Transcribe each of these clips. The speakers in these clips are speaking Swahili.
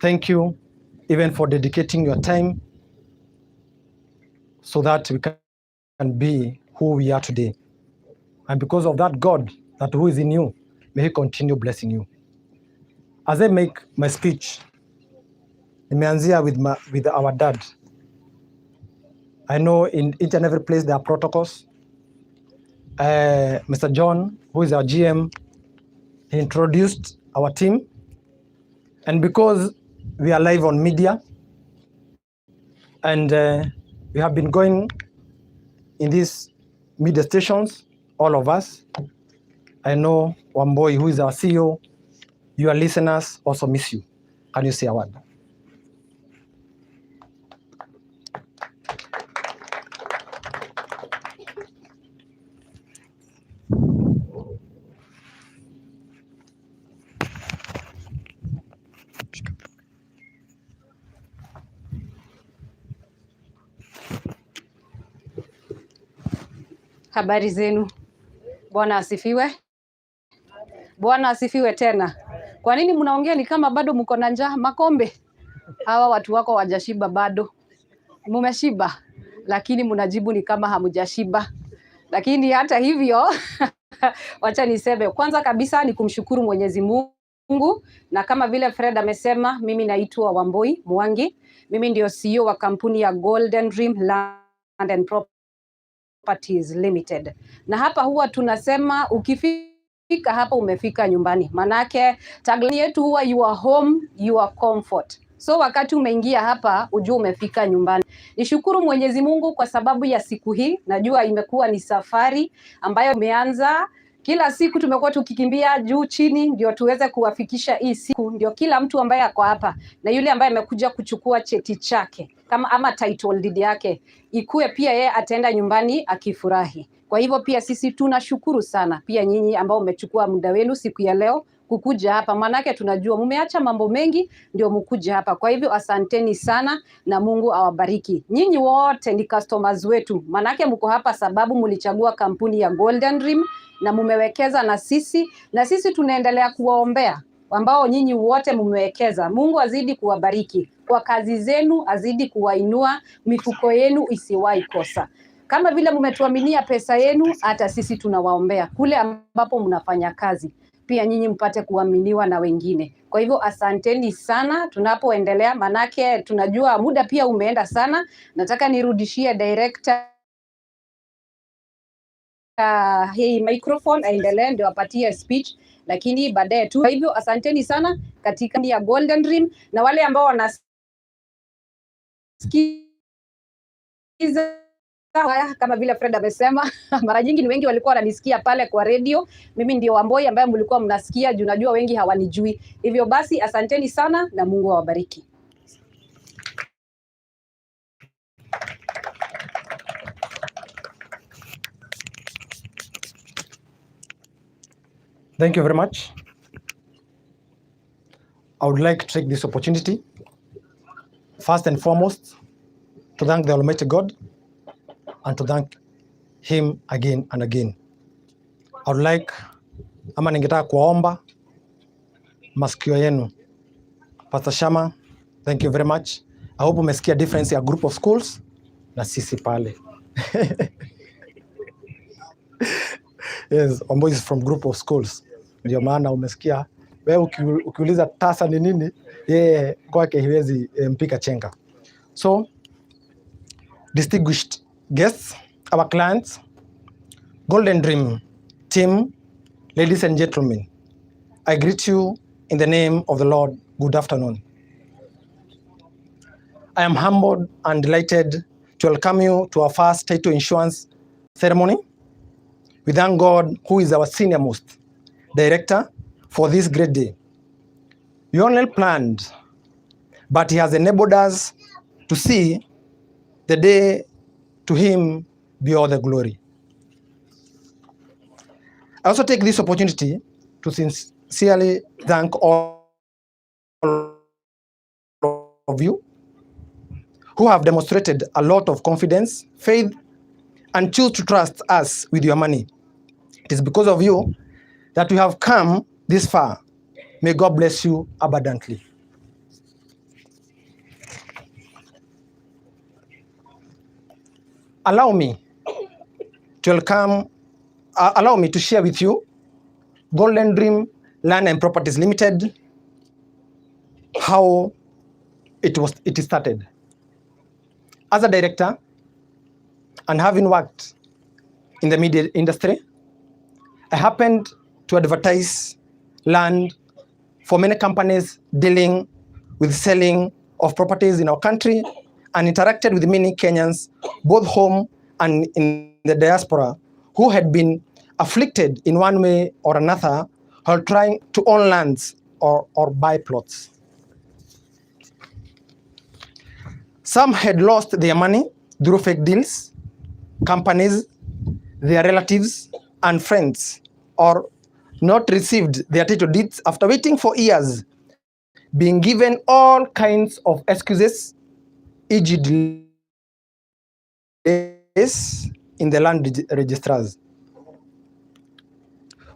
Thank you even for dedicating your time so that we can be who we are today. And because of that God that who is in you, may he continue blessing you. As I make my speech, nimeanzia with our dad. I know in each and every place there are protocols. Mr. John, who is our GM, he introduced our team. And because we are live on media and we have been going in these media stations, all of us, I know Wamboi, who is our CEO, your listeners also miss you. Can you say a word? Habari zenu. Bwana asifiwe. Bwana asifiwe tena. Kwa nini mnaongea ni kama bado mko na njaa? Makombe. Hawa watu wako wajashiba bado. Mumeshiba, lakini mnajibu ni kama hamujashiba. Lakini hata hivyo wacha niseme kwanza kabisa ni kumshukuru Mwenyezi Mungu, na kama vile Fred amesema, mimi naitwa Wamboi Mwangi. Mimi ndio CEO wa kampuni ya Golden Dream Land and Properties Limited. Na hapa huwa tunasema ukifika hapa umefika nyumbani. Manake tagline yetu huwa your home, your comfort. So wakati umeingia hapa ujue umefika nyumbani. Nishukuru Mwenyezi Mungu kwa sababu ya siku hii. Najua imekuwa ni safari ambayo imeanza kila siku tumekuwa tukikimbia juu chini, ndio tuweze kuwafikisha hii siku, ndio kila mtu ambaye ako hapa na yule ambaye amekuja kuchukua cheti chake kama ama title deed yake ikuwe pia yeye ataenda nyumbani akifurahi. Kwa hivyo pia sisi tunashukuru sana pia nyinyi ambao mmechukua muda wenu siku ya leo kukuja hapa, maanake tunajua mumeacha mambo mengi ndio mkuje hapa. Kwa hivyo asanteni sana na Mungu awabariki nyinyi wote. Ni customers wetu, maanake mko hapa sababu mlichagua kampuni ya Golden Dream na mumewekeza na sisi, na sisi tunaendelea kuwaombea ambao nyinyi wote mumewekeza. Mungu azidi kuwabariki kwa kazi zenu, azidi kuwainua, mifuko yenu isiwahi kosa. Kama vile mmetuaminia pesa yenu, hata sisi tunawaombea kule ambapo mnafanya kazi, pia nyinyi mpate kuaminiwa na wengine. Kwa hivyo asanteni sana, tunapoendelea, manake tunajua muda pia umeenda sana. Nataka nirudishie director hii microphone aendelee ndio apatie speech, lakini baadaye tu. Kwa hivyo asanteni sana katika ya Golden Dream, na wale ambao wanasikiza haya, kama vile Fred amesema mara nyingi ni wengi walikuwa wananisikia pale kwa radio. Mimi ndio Wamboi ambaye mlikuwa mnasikia juu najua wengi hawanijui. Hivyo basi asanteni sana na Mungu awabariki. Thank you very much. I would like to take this opportunity, first and foremost, to thank the Almighty God and to thank him again and again. I would like, ama ningetaka kuwaomba masikio yenu. Pastor Shama, thank you very much. I hope umesikia difference ya group of schools na sisi pale. Yes, Wamboi is from group of schools. Ndio maana umesikia wewe ukiuliza tasa ni nini, yeye kwake hiwezi mpika chenga. So, distinguished guests, our clients, Golden Dream team, ladies and gentlemen, I greet you in the name of the Lord. Good afternoon. I am humbled and delighted to welcome you to our first title insurance ceremony. We thank God, who is our senior most director, for this great day. We only planned, but he has enabled us to see the day. To him be all the glory. I also take this opportunity to sincerely thank all of you who have demonstrated a lot of confidence, faith, and choose to trust us with your money. It is because of you that we have come this far. May God bless you abundantly. Allow me to share with you Golden Dream Land and Properties Limited, how it started. As a director and having worked in the media industry, I happened to advertise land for many companies dealing with selling of properties in our country and interacted with many Kenyans, both home and in the diaspora, who had been afflicted in one way or another while trying to own lands or buy plots. Some had lost their money through fake deals, companies, their relatives and friends, or not received their title deeds after waiting for years, being given all kinds of excuses, e.g. delays in the land registrars.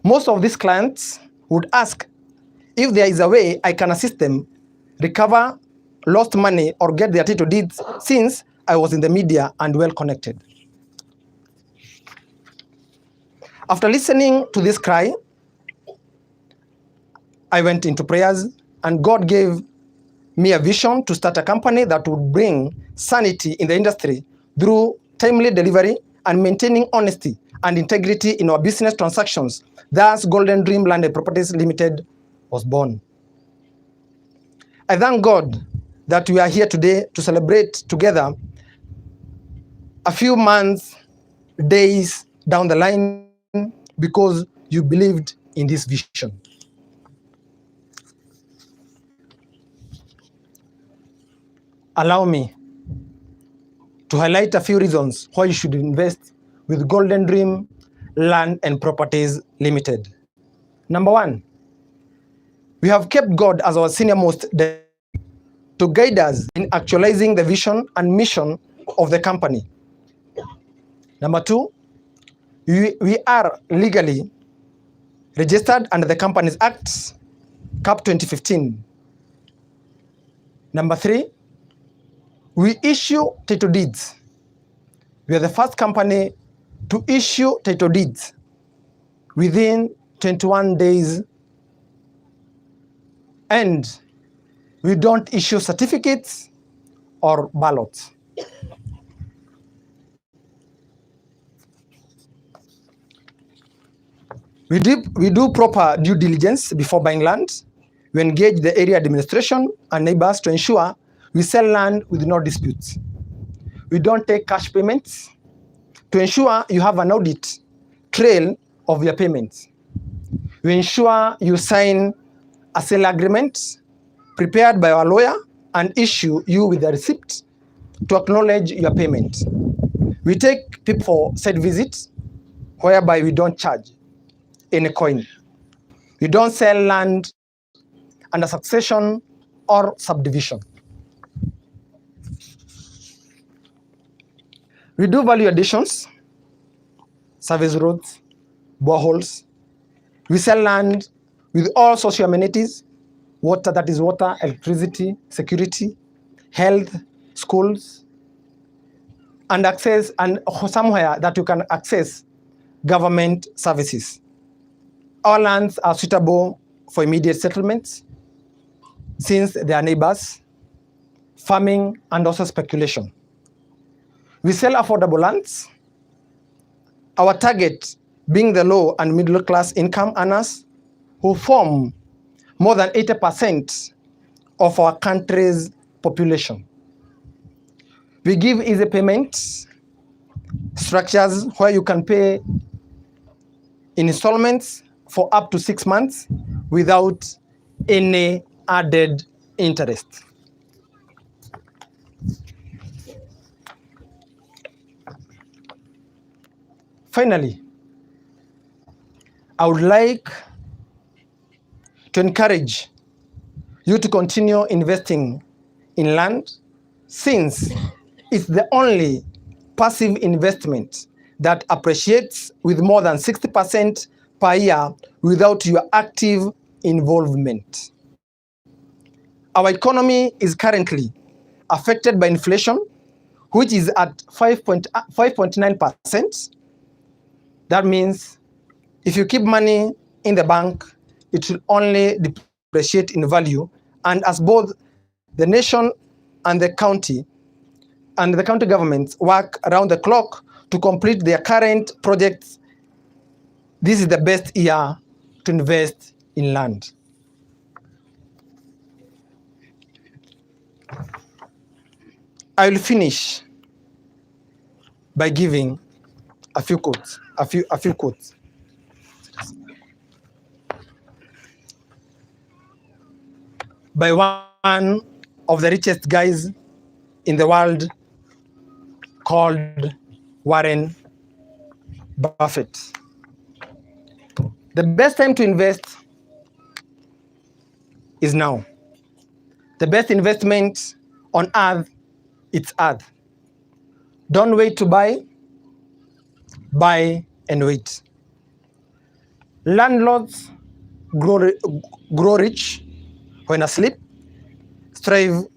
Most of these clients would ask if there is a way I can assist them recover lost money or get their title deeds, since I was in the media and well connected. After listening to this cry, I went into prayers and God gave me a vision to start a company that would bring sanity in the industry through timely delivery and maintaining honesty and integrity in our business transactions. Thus, Golden Dream Land and Properties Limited was born. I thank God that we are here today to celebrate together a few months, days down the line, because you believed in this vision. Allow me to highlight a few reasons why you should invest with Golden Dream Land and Properties Limited. Number one, we have kept God as our senior most to guide us in actualizing the vision and mission of the company. Number two, we are legally registered under the Companies Act, CAP 2015. Number three, we issue title deeds. We are the first company to issue title deeds within 21 days, and we don't issue certificates or ballots. We do proper due diligence before buying land. We engage the area administration and neighbors to ensure we sell land with no disputes. We don't take cash payments to ensure you have an audit trail of your payments. We ensure you sign a sale agreement prepared by our lawyer and issue you with a receipt to acknowledge your payment. We take people for site visits whereby we don't charge any coin. We don't sell land under succession or subdivision. We do value additions, service roads, boreholes. We sell land with all social amenities, water, that is water, electricity, security, health, schools, and access, and somewhere that you can access government services. Our lands are suitable for immediate settlements since they are neighbors, farming, and also speculation. We sell affordable lands, our target being the low and middle class income earners who form more than 80% of our country's population. We give easy payment structures where you can pay in installments for up to 6 months without any added interest. Finally, I would like to encourage you to continue investing in land, since it's the only passive investment that appreciates with more than 60% per year without your active involvement. Our economy is currently affected by inflation, which is at 5.9%. That means if you keep money in the bank, it will only depreciate in value. And as both the nation and the county governments work around the clock to complete their current projects, this is the best year to invest in land. I will finish by giving a few quotes, a few quotes. By one of the richest guys in the world called Warren Buffett. "The best time to invest is now. The best investment on earth, it's earth. Don't wait to buy, buy and wait. Landlords grow rich when asleep. Strive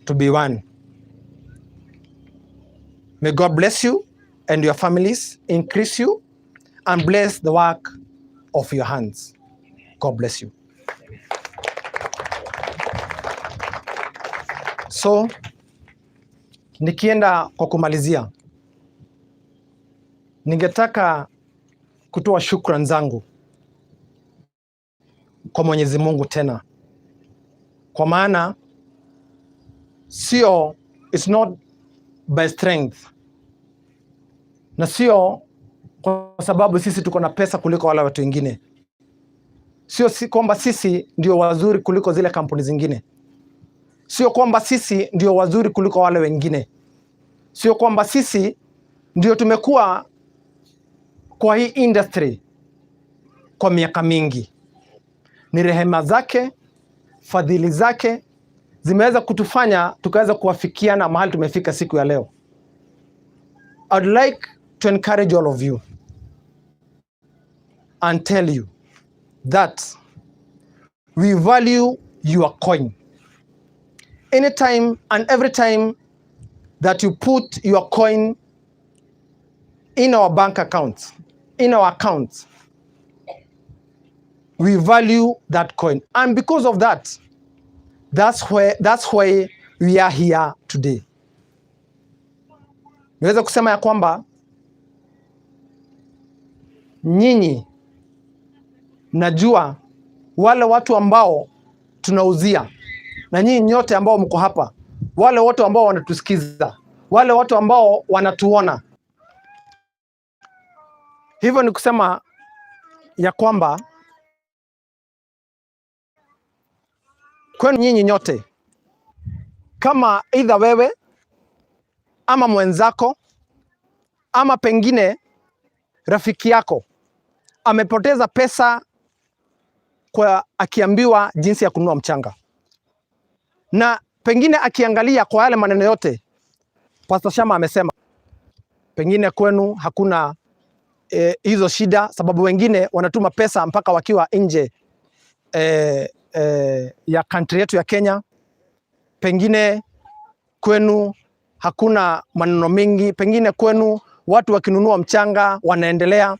to be one." May God bless you and your families, increase you, and bless the work of your hands. God bless you. So, nikienda kwa kumalizia, ningetaka kutoa shukran zangu kwa Mwenyezi Mungu tena, kwa maana sio, it's not by strength na sio kwa sababu sisi tuko na pesa kuliko wale watu wengine, sio si kwamba sisi ndio wazuri kuliko zile kampuni zingine, sio kwamba sisi ndio wazuri kuliko wale wengine, sio kwamba sisi ndio tumekuwa kwa hii industry kwa miaka mingi. Ni rehema zake, fadhili zake zimeweza kutufanya tukaweza kuwafikiana mahali tumefika siku ya leo. I'd like to encourage all of you and tell you that we value your coin. Anytime and every time that you put your coin in our bank accounts, in our accounts, we value that coin. And because of that, that's why we are here today. Niweza kusema ya kwamba nyinyi, najua wale watu ambao tunauzia na nyinyi nyote ambao mko hapa, wale watu ambao wanatusikiza, wale watu ambao wanatuona. Hivyo ni kusema ya kwamba kwenu nyinyi nyote, kama either wewe ama mwenzako ama pengine rafiki yako amepoteza pesa kwa akiambiwa jinsi ya kununua mchanga, na pengine akiangalia kwa yale maneno yote Pastor Shama amesema, pengine kwenu hakuna hizo shida, sababu wengine wanatuma pesa mpaka wakiwa nje ya country yetu ya Kenya. Pengine kwenu hakuna maneno mengi, pengine kwenu watu wakinunua mchanga wanaendelea,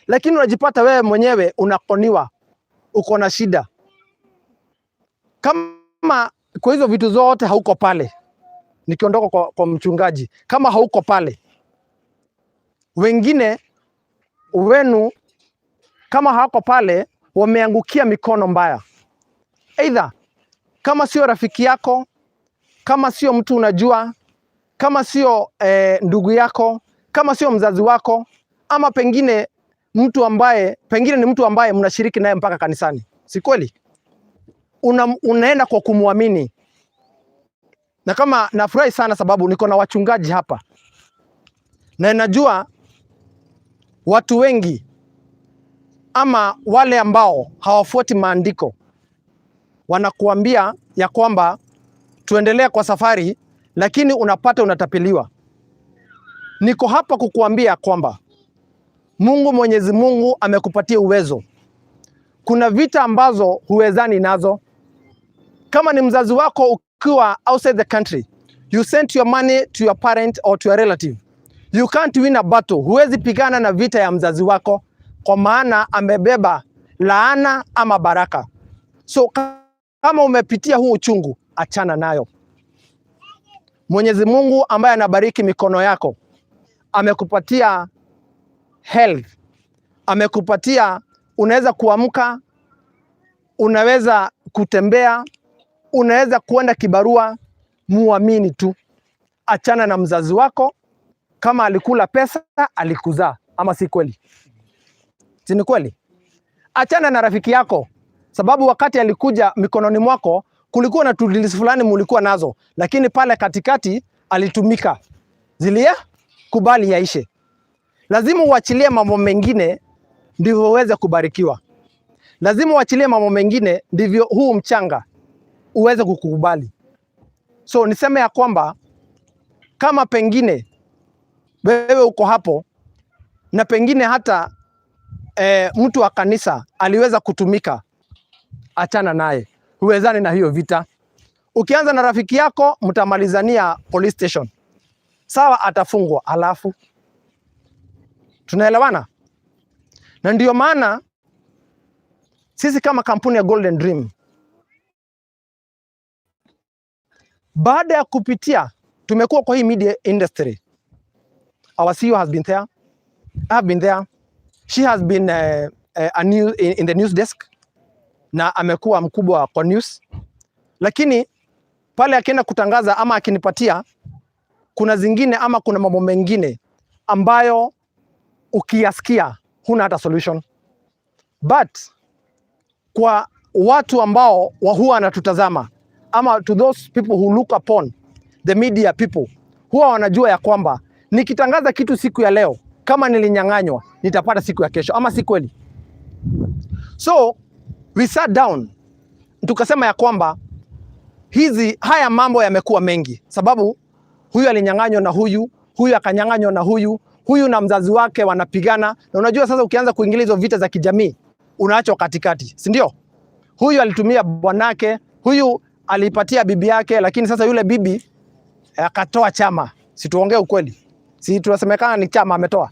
lakini unajipata wewe mwenyewe unakoniwa, uko na shida. Kama kwa hizo vitu zote hauko pale, nikiondoka kwa mchungaji, kama hauko pale, wengine wenu kama hawako pale, wameangukia mikono mbaya. Either kama sio rafiki yako, kama sio mtu unajua, kama sio ndugu yako, kama sio mzazi wako, ama pengine mtu ambaye pengine ni mtu ambaye mnashiriki naye mpaka kanisani, si kweli? Unaenda kwa kumwamini. Na kama nafurahi sana sababu niko na wachungaji hapa na najua watu wengi ama wale ambao hawafuati maandiko wanakuambia ya kwamba tuendelee kwa safari, lakini unapata unatapeliwa. Niko hapa kukuambia kwamba Mungu Mwenyezi Mungu amekupatia uwezo. Kuna vita ambazo huwezani nazo. Kama ni mzazi wako ukiwa outside the country, You sent your money to your parent or to your relative. You can't win a battle. Huwezi pigana na vita ya mzazi wako kwa maana amebeba laana ama baraka. So kama umepitia huu uchungu, achana nayo. Mwenyezi Mungu ambaye anabariki mikono yako amekupatia health, amekupatia unaweza kuamka, unaweza kutembea, unaweza kuenda kibarua. Muamini tu, achana na mzazi wako. Kama alikula pesa, alikuzaa, ama si kweli? Si ni kweli? Achana na rafiki yako, sababu wakati alikuja mikononi mwako kulikuwa na deals fulani mulikuwa nazo, lakini pale katikati alitumika, zilia kubali yaishe. Lazima uachilie mambo mengine ndivyo uweze kubarikiwa. Lazima uachilie mambo mengine ndivyo huu mchanga uweze kukukubali. So niseme ya kwamba kama pengine wewe uko hapo na pengine hata mtu wa kanisa aliweza kutumika, achana naye, huwezani na hiyo vita. Ukianza na rafiki yako mtamalizania police station, sawa, atafungwa, alafu tunaelewana. Na ndiyo maana sisi kama kampuni ya Golden Dream, baada ya kupitia, tumekuwa kwa hii media industry. Our CEO has been there, I have been there, she has been in the news desk na amekuwa mkubwa kwa news, lakini pale akienda kutangaza ama akinipatia, kuna zingine ama kuna mambo mengine ambayo ukiyasikia huna hata solution, but kwa watu ambao huwa wanatutazama ama to those people who look upon the media people, huwa wanajua ya kwamba nikitangaza kitu siku ya leo, kama nilinyang'anywa, nitapata siku ya kesho, ama si kweli? So we sat down tukasema ya kwamba haya mambo yamekuwa mengi, sababu huyu alinyang'anywa na huyu, huyu akanyang'anywa na huyu, huyu na mzazi wake wanapigana. Na unajua sasa, ukianza kuingilia hizo vita za kijamii unaachwa katikati, si ndio? Huyu alitumia bwanake, huyu alipatia bibi yake, lakini sasa yule bibi akatoa chama. Si tuongee ukweli, si tunasemekana ni chama ametoa,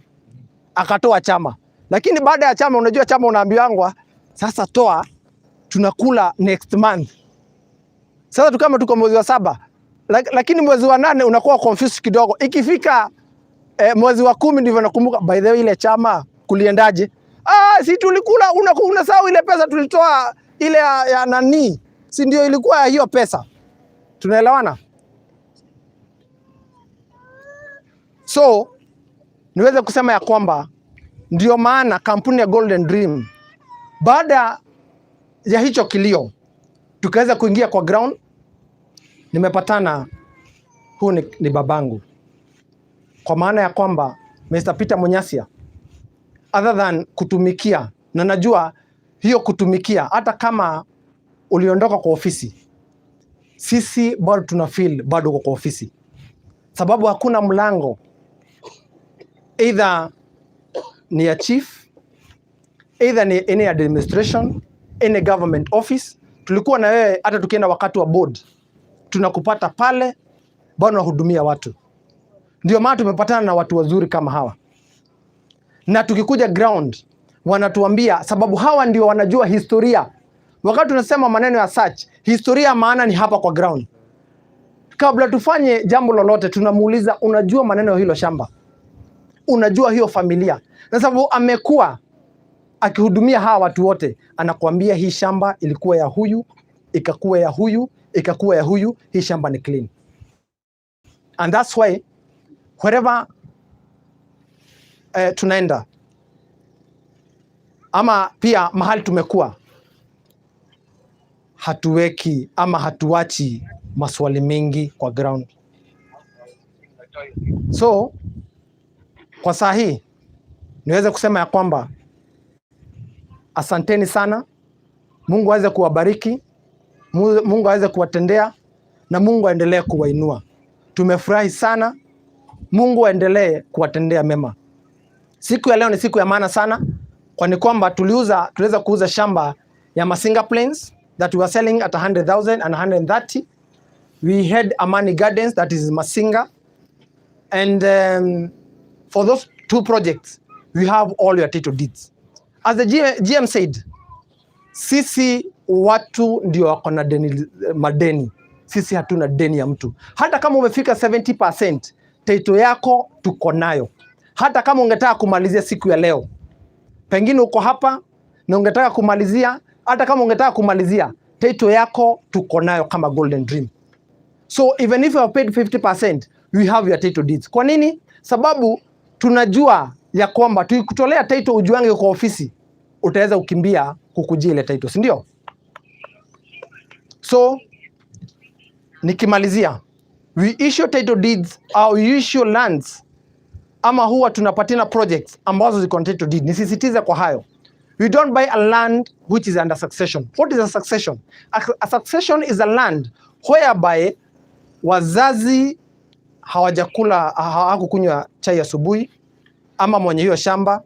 akatoa chama. Lakini baada ya chama, unajua chama unaambiwangwa sasa toa, tunakula next month. Sasa tu kama tuko mwezi wa 7, lakini mwezi wa 8 unakuwa confused kidogo. Ikifika mwezi wa 10 ndivyo nakumbuka, by the way, ile chama kuliendaje? Ah, si tulikula, unasahau ile pesa tulitoa ile ya nani, si ndio ilikuwa hiyo pesa. Tunaelewana? So niweze kusema ya kwamba ndio maana kampuni ya Golden Dream baada ya hicho kilio tukaweza kuingia kwa ground. Nimepatana, huu ni babangu, kwa maana ya kwamba Mr. Peter Munyasia, other than kutumikia, na najua hiyo kutumikia, hata kama uliondoka kwa ofisi, sisi bado tuna feel bado uko kwa ofisi, sababu hakuna mlango either ni ya chief, either ni any administration, any government office. Tulikuwa na wewe hata tukienda wakati wa board tunakupata pale, bado unahudumia watu. Ndio maana tumepatana na watu wazuri kama hawa, na tukikuja ground wanatuambia, sababu hawa ndio wanajua historia. Wakati tunasema maneno ya search, historia maana ni hapa kwa ground. Kabla tufanye jambo lolote, tunamuuliza unajua maneno ya hilo shamba, unajua hiyo familia, na sababu amekuwa akihudumia hawa watu wote, anakuambia hii shamba ilikuwa ya huyu, ikakuwa ya huyu, ikakuwa ya huyu, hii shamba ni clean. And that's why wherever tunaenda ama pia mahali tumekuwa, hatuweki ama hatuachi maswali mengi kwa ground. So kwa saa hii niweze kusema ya kwamba asanteni sana. Mungu aweze kuwabariki, Mungu aweze kuwatendea na Mungu aendelee kuwainua. Tumefurahi sana. Mungu aendelee kuwatendea mema. Siku ya leo ni siku ya maana sana, kwani kwamba tuliweza kuuza shamba ya Masinga Plains that we were selling at 100,000 and 130. We had Amani Gardens, that is Masinga. And for those two projects, we have all your title deeds. As the GM said, sisi watu ndio wako na deni, madeni. Sisi hatuna deni ya mtu. Hata kama umefika 70%, title yako tuko nayo. Hata kama ungetaka kumalizia siku ya leo, pengine uko hapa na ungetaka kumalizia, hata kama ungetaka kumalizia, title yako tuko nayo kama Golden Dream. So even if you have paid 50%, we have your title deeds. Kwa nini? Sababu tunajua ya kwamba tukikutolea title ujuange kwa ofisi, utaweza kukimbia kukujia ile title, si ndio? So nikimalizia, we issue title deeds au we issue lands ama huwa tunapatina projects ambazo ziko na title deed. Nisisitize kwa hayo. We don't buy a land which is under succession. What is a succession? A succession is a land whereby wazazi hawajakula, hawakukunywa chai asubuhi, ama mwenye hiyo shamba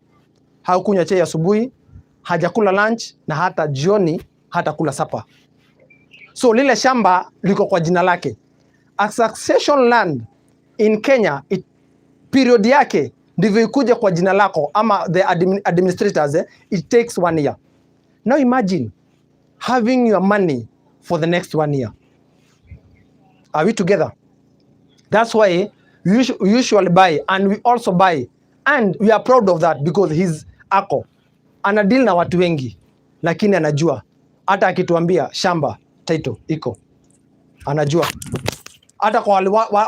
hakukunywa chai asubuhi, hajakula lunch na hata jioni hatakula supper. So lile shamba liko kwa jina lake. A succession land in Kenya period yake ndivyo ikuje kwa jina lako ama the administrators, it takes one year. Now imagine having your money for the next one year. Are we together? That's why we usually buy, and we also buy, and we are proud of that because he's ako ana deal na watu wengi, lakini anajua hata akituambia shamba title iko, anajua hata kwa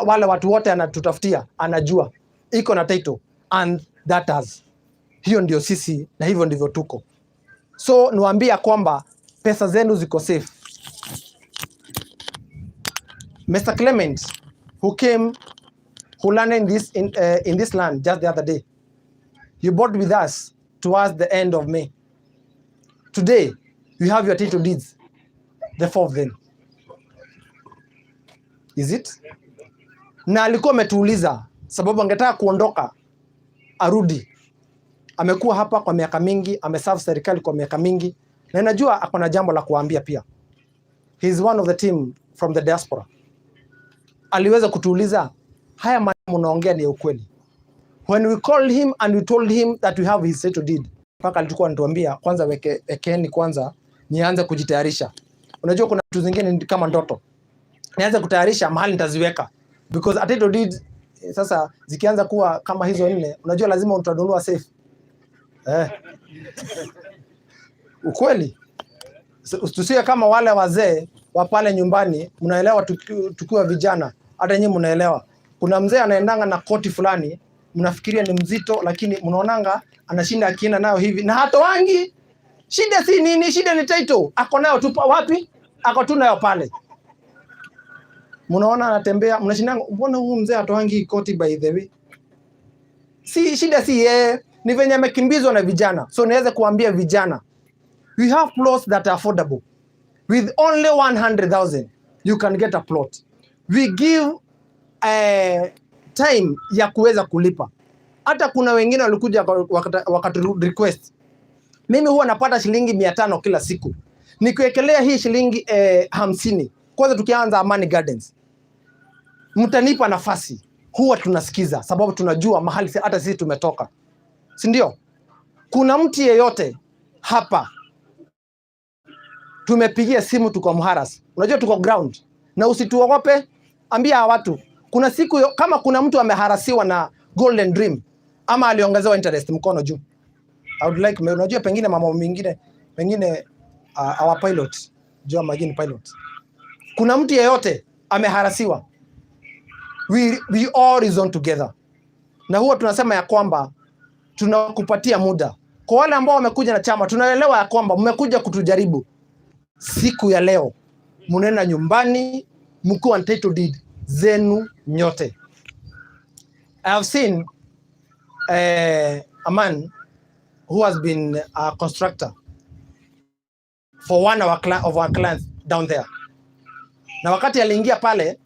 wale watu wote anatutafutia, anajua iko na title and that has. Hiyo ndio sisi na hivyo ndivyo tuko. So niwaambia kwamba pesa zenu ziko safe. Mr. Clement, who came, who landed in this land just the other day, he bought with us towards the end of May. Today, you have your title deeds, the four of them. Is it? Na alikuwa ametuuliza sababu angetaka kuondoka arudi. Amekuwa hapa kwa miaka mingi, ameserve serikali kwa miaka mingi, na najua ako na jambo la kuambia pia. He is one of the team from the diaspora. Aliweza kutuuliza, haya maneno mnaongea ni ya ukweli? When we called him and we told him that we have his title deed, mpaka alikuwa anatuambia kwanza wekeni kwanza nianze kujitayarisha. Unajua kuna vitu zingine ni kama ndoto, nianze kutayarisha mahali nitaziweka because a title deed sasa zikianza kuwa kama hizo nne, unajua lazima utanunua safe. Ukweli tusiwe kama wale wazee wa pale nyumbani, mnaelewa, tukiwa vijana, hata nyinyi mnaelewa. Kuna mzee anaendanga na koti fulani, mnafikiria ni mzito, lakini mnaonanga anashinda akienda nayo hivi na hatoangi. Shida si nini? Shida ni title. Ako nayo tu wapi? Ako tu nayo pale. Mnaona anatembea, mnashindanga, mbona huyu mzee hatoangi koti by the way? Si shida si yeye, ni venye amekimbizwa na vijana. So niweze kuambia vijana, we have plots that are affordable. With only 100,000 you can get a plot. We give time ya kuweza kulipa. Hata kuna wengine walikuja wakatu request. Mimi huwa napata shilingi 500 kila siku, nikiwekelea hii shilingi 50. Kwanza tukianza Amani Gardens, mtanipa nafasi, huwa tunasikiza sababu tunajua mahali hata sisi tumetoka, si ndio? Kuna mtu yeyote hapa tumepigia simu tukamharass, unajua tuko ground, na usituogope, ambia hawa watu. Kuna siku kama kuna mtu ameharassiwa na Golden Dream ama aliongezewa interest, mkono juu. I would like, unajua pengine mambo mengine pengine our pilot, jua majini pilot, kuna mtu yeyote ameharassiwa, we all reason together, na huwa tunasema ya kwamba tunakupatia muda. Kwa wale ambao wamekuja na chama, tunaelewa ya kwamba mmekuja kutujaribu. Siku ya leo mnaenda nyumbani mkiwa na title deed zenu nyote. I have seen a man who has been a constructor for one of our clients down there, na wakati aliingia pale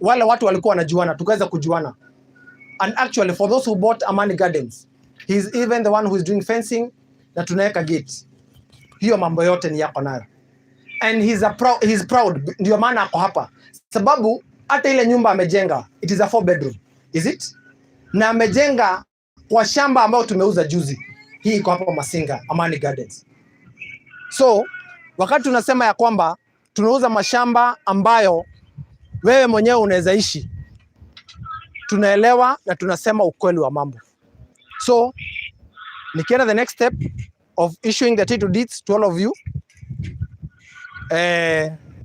wale watu walikuwa wanajuana, tukaweza kujuana. And actually for those who bought Amani Gardens, he's even the one who is doing fencing na tunaweka gate. Hiyo mambo yote ni yako nayo. And he's proud, ndio maana ako hapa, sababu hata ile nyumba amejenga, it is a four bedroom, is it? Na amejenga kwa shamba ambayo tumeuza juzi. Hii iko hapa Masinga, Amani Gardens. So wakati tunasema ya kwamba tunauza mashamba ambayo wewe mwenyewe unaweza ishi, tunaelewa na tunasema ukweli wa mambo. So nikienda the next step of issuing the title deeds to all of you,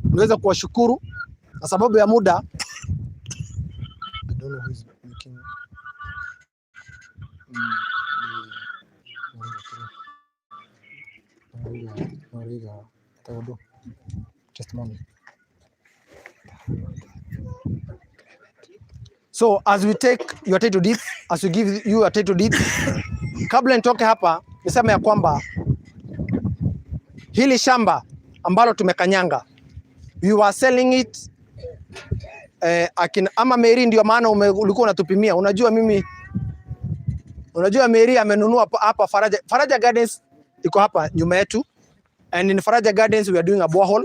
niweze kuwashukuru kwa sababu ya muda. I don't know who is making the Mariga Theodo testimony. So as we take your title deeds, as we give you your title deeds, kabla nitoke hapa niseme ya kwamba hili shamba ambalo tumekanyanga, we were selling it, akina ama Mary, ndio maana ulikuwa unatupimia. Unajua mimi, unajua Mary amenunua hapa Faraja, Faraja Gardens iko hapa nyuma yetu, and in Faraja Gardens we are doing a borehole,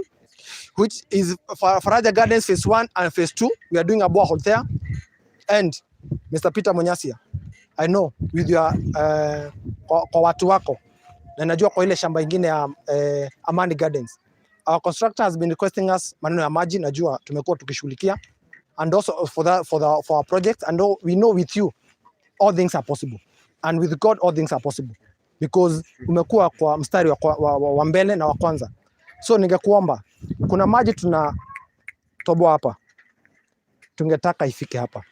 which is Faraja Gardens phase 1 and phase 2. We are doing a borehole there. And Mr. Peter Munyasia, I know with your kwa watu wako, na najua kwa ile shamba ingine ya Amani Gardens, our constructor has been requesting us maneno ya maji. Najua tumekuwa tukishughulikia, and also for our project, and we know with you all things are possible, and with God all things are possible, because umekuwa kwa mstari wa mbele na wa kwanza. So ningekuomba, kuna maji tunatoboa hapa, tungetaka ifike hapa.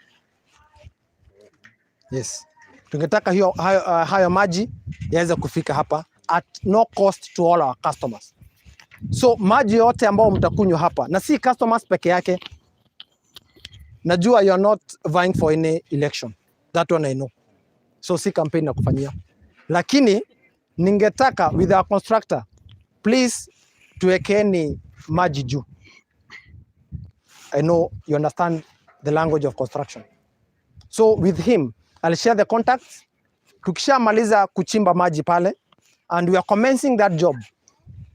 Yes, tungetaka hayo maji yaweze kufika hapa at no cost to all our customers. So maji yote ambao mtakunywa hapa, na si customers peke yake, najua you are not vying for any election, that one I know. So si campaign na kufanyia, lakini ningetaka with our constructor, please tuwekeni maji juu. I know you understand the language of construction. So with him, I'll share the contacts. Tukishamaliza kuchimba maji pale, and we are commencing that job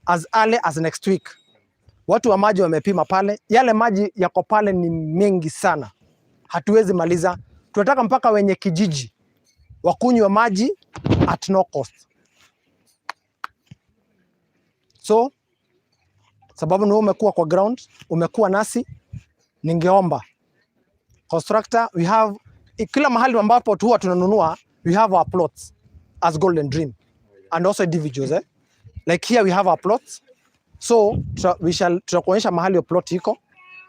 as early as next week. Watu wa maji wamepima pale, yale maji yako pale ni mengi sana, hatuwezi maliza. Tunataka mpaka wenye kijiji wakunywe maji at no cost. So sababu ni wewe umekuwa kwa ground, umekuwa nasi, ningeomba constructor, we have kila mahali ambapo tu huwa tunanunua, we have our plots as Golden Dream and also individuals, eh? Like here we have our plots, so we shall tutakuonyesha mahali hiyo plot iko.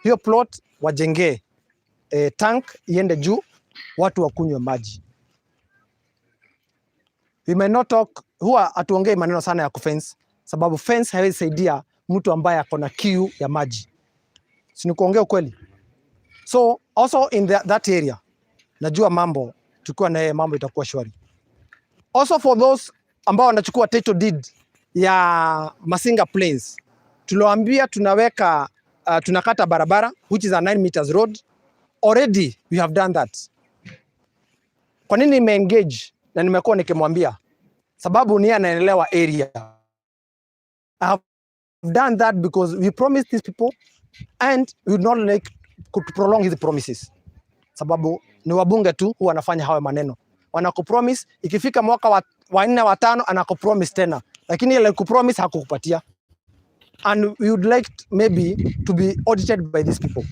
Hiyo plot wajengee tank iende juu, watu wakunywe maji. We may not talk, huwa hatuongei maneno sana ya kufence, sababu fence haiwezi saidia mtu ambaye ako na kiu ya maji. Si ni kuongea ukweli? So also in that area najua mambo, tukiwa na yeye mambo itakuwa shwari. Also for those ambao wanachukua title deed ya Masinga Plains, tuliwaambia tunaweka tunakata barabara, which is a 9 meters road. Already we have done that. Kwa nini nimeengage na nimekuwa nikimwambia? Sababu ni yeye anaelewa area. I have done that because we promised these people and we would not like to prolong his promises. Sababu ni wabunge tu huwa wanafanya hayo maneno. Wanakupromise, ikifika mwaka wa nne, wa tano, anakupromise tena, lakini ile kupromise hakukupatia. And we would like maybe to be audited by these people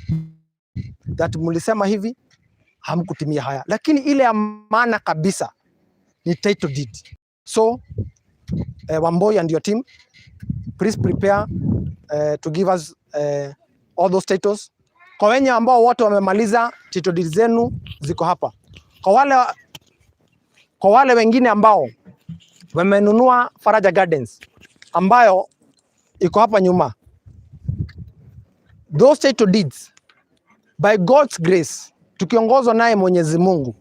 that mlisema hivi, hamkutimia haya, lakini ile ya maana kabisa ni title deed. So Wamboi and your team, please prepare to give us all those titles. Kwa wenye ambao wote wamemaliza, title deed zenu ziko hapa. Kwa wale wengine ambao wamenunua Faraja Gardens ambayo iko hapa nyuma, those title deeds, by God's grace, tukiongozwa naye Mwenyezi Mungu,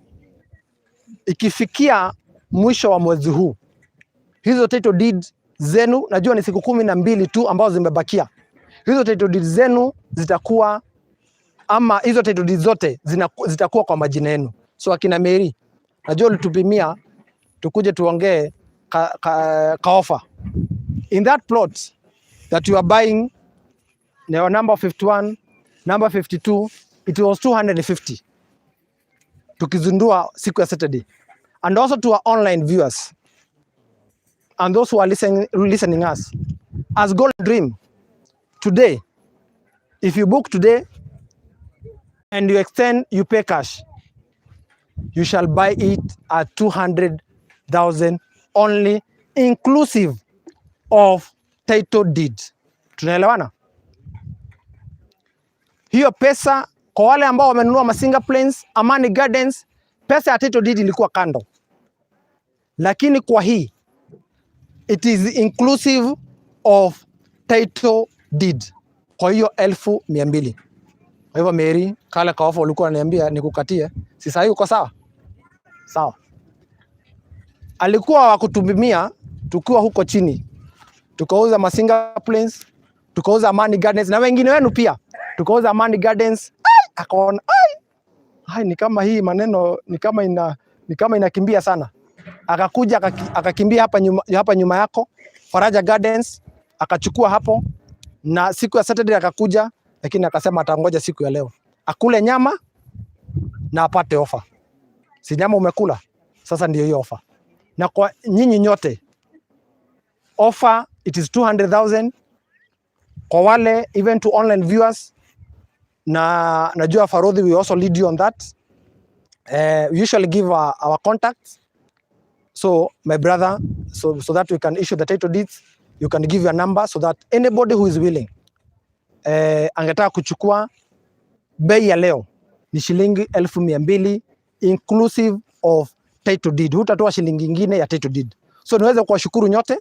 ikifikia mwisho wa mwezi huu, hizo title deeds zenu, najua ni siku 12 tu ambazo zimebakia, hizo title deeds zenu zitakuwa, ama hizo title deeds zote zitakuwa kwa majina yenu. So akina Mary, najua ulitupimia tukuje tuongee ka offer in that plot that you are buying. Now number 51, number 52, it was 250. Tukizindua siku ya Saturday. And also to our online viewers and those who are listening us. As Gold Dream, today, if you book today and you extend, you pay cash, you shall buy it at 200,000 only, inclusive of title deed. Tunaelewana? Hiyo pesa kwa wale ambao wamenunua Masinga Plains, Amani Gardens, pesa ya title deed ilikuwa kando, lakini kwa hii it is inclusive of title deed. Kwa hiyo 200,000. Kwa hivyo Mary, kale ka offer ulikuwa unaniambia nikukatie, si sasa uko sawa? Sawa. Alikuwa wa kutumia tukiwa huko chini, tukauza Masinga Plains, tukauza Amani Gardens na wengine wenu pia tukauza Amani Gardens. Ai, akaona ai, ai, ni kama hii maneno ni kama inakimbia sana. Akakuja akakimbia hapa nyuma yako Faraja Gardens akachukua hapo, na siku ya Saturday akakuja, lakini akasema atangoja siku ya leo akule nyama na apate ofa. Si nyama umekula sasa, ndio hiyo ofa. Na kwa nyinyi nyote offer it is 200,000 kwa wale even to online viewers, na najua Farodhi we also lead you on that. We usually give our contacts, so my brother, so that we can issue the title deeds, you can give your number so that anybody who is willing angetaka kuchukua, bei ya leo ni shilingi 200,000 inclusive of title deed. Hutatoa shilingi ingine ya title deed. So niweze kuwashukuru nyote.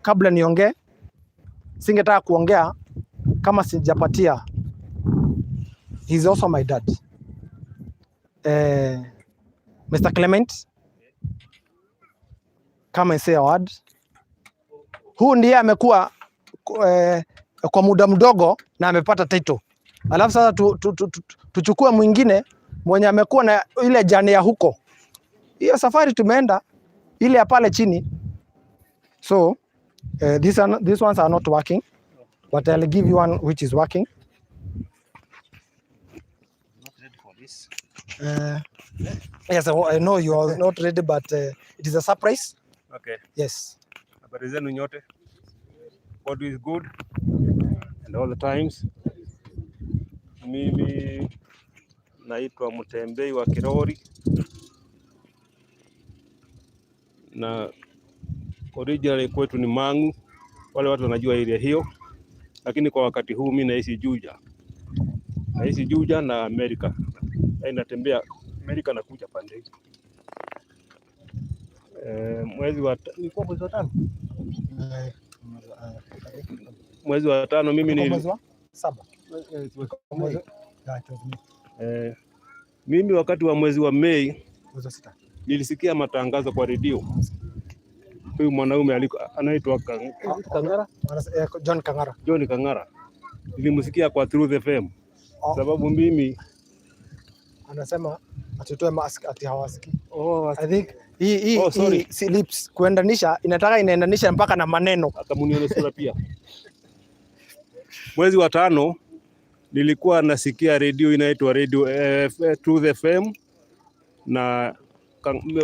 Kabla niongee, singetaka kuongea kama sijapatia, he's also my dad, Mr. Clement, come and say a word. Huu ndiye amekuwa kwa muda mdogo na amepata title, alafu sasa tuchukue mwingine mwenye amekuwa na ile journey ya huko, hiyo safari tumeenda ile ya pale chini. So these ones are not working, but I'll give you one which is working. Not ready for this. Yes, I know you are not ready, but it is a surprise. Okay. Yes. Habari zenu nyote. God is good and all the times. Mimi naitwa Mtembei wa Kirori na originally kwetu ni Mangu, wale watu wanajua area hiyo, lakini kwa wakati huu mi naishi Juja, naishi Juja na Amerika, yaani natembea Amerika na kuja pande hii. Ilikuwa mwezi wa tano, mwezi wa tano mimi ni Mwezi wa saba. Yeah, it was May. Mimi wakati wa mwezi wa Mei Mwezi wa sita. Nilisikia matangazo kwa redio. Huyu mwanaume anaitwa Kang'ara, John Kang'ara. John Kang'ara, nilimsikia kwa Truth FM Oh. sababu mimi Anasema atutoe mask ati hawasikii. Oh, I think hii Oh, sorry. hii si lips kuendanisha, inataka inaendanisha mpaka na maneno. Hata munione sura pia. Mwezi wa tano nilikuwa nasikia redio inaitwa Radio Truth FM na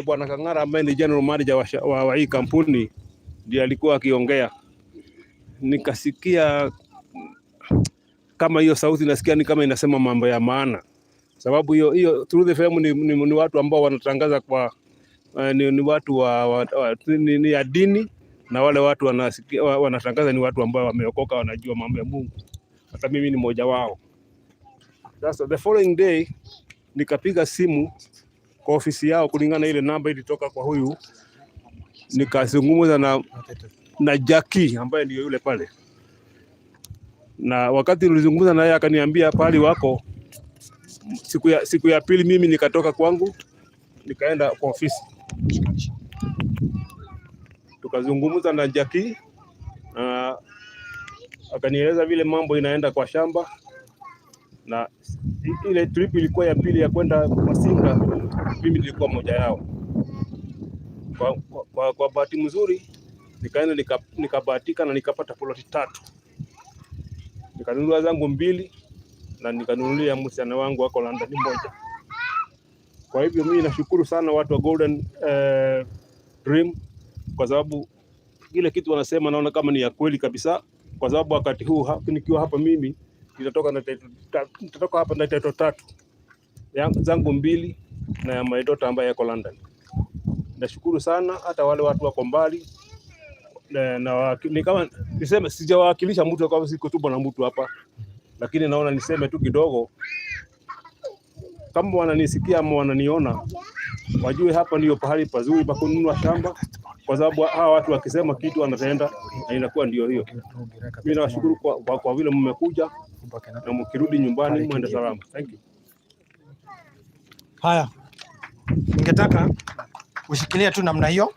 Bwana Kang'ara ambaye ni general manager wa hii kampuni ndiye alikuwa akiongea. Nikasikia kama hiyo sauti nasikia ni kama inasema mambo ya maana, sababu hiyo hiyo Truth FM ni watu ambao wanatangaza kwa ni watu wa ni ya dini na wale watu wanasikia, wanatangaza ni watu ambao wameokoka, wanajua mambo ya Mungu. Hata mimi ni mmoja wao. Sasa the following day nikapiga simu kwa ofisi yao kulingana na ile namba ilitoka kwa huyu, nikazungumza na Jackie ambaye ndio yule pale, na wakati nilizungumza naye akaniambia pale wako. Siku ya pili mimi nikatoka kwangu nikaenda kwa ofisi tukazungumza na Jackie na akanieleza vile mambo inaenda kwa shamba, na ile trip ilikuwa ya pili ya kwenda Masinga, mimi nilikuwa moja yao. Kwa bahati mzuri nikaenda nikabahatika na nikapata ploti tatu. Nikanunua zangu mbili na nikanunulia msichana wangu wako London moja. Kwa hivyo mimi nashukuru sana watu wa Golden Dream kwa sababu ile kitu wanasema naona kama ni ya kweli kabisa, kwa sababu wakati huu nikiwa hapa mimi nitatoka hapa na title tatu zangu mbili na ya my daughter ambaye yako London. Nashukuru sana hata wale watu wako mbali na ni kama niseme sijawakilisha mtu kwa siko tu na mtu hapa, lakini naona niseme tu kidogo, kama wananisikia ama wananiona, wajue hapa ndio pahali pazuri pa kununua shamba, kwa sababu hawa watu wakisema kitu wanatenda na inakuwa ndio hiyo. Mimi nawashukuru kwa vile mmekuja na mkirudi nyumbani mwende salama. Thank you. Haya, ningetaka ushikilie tu namna hiyo.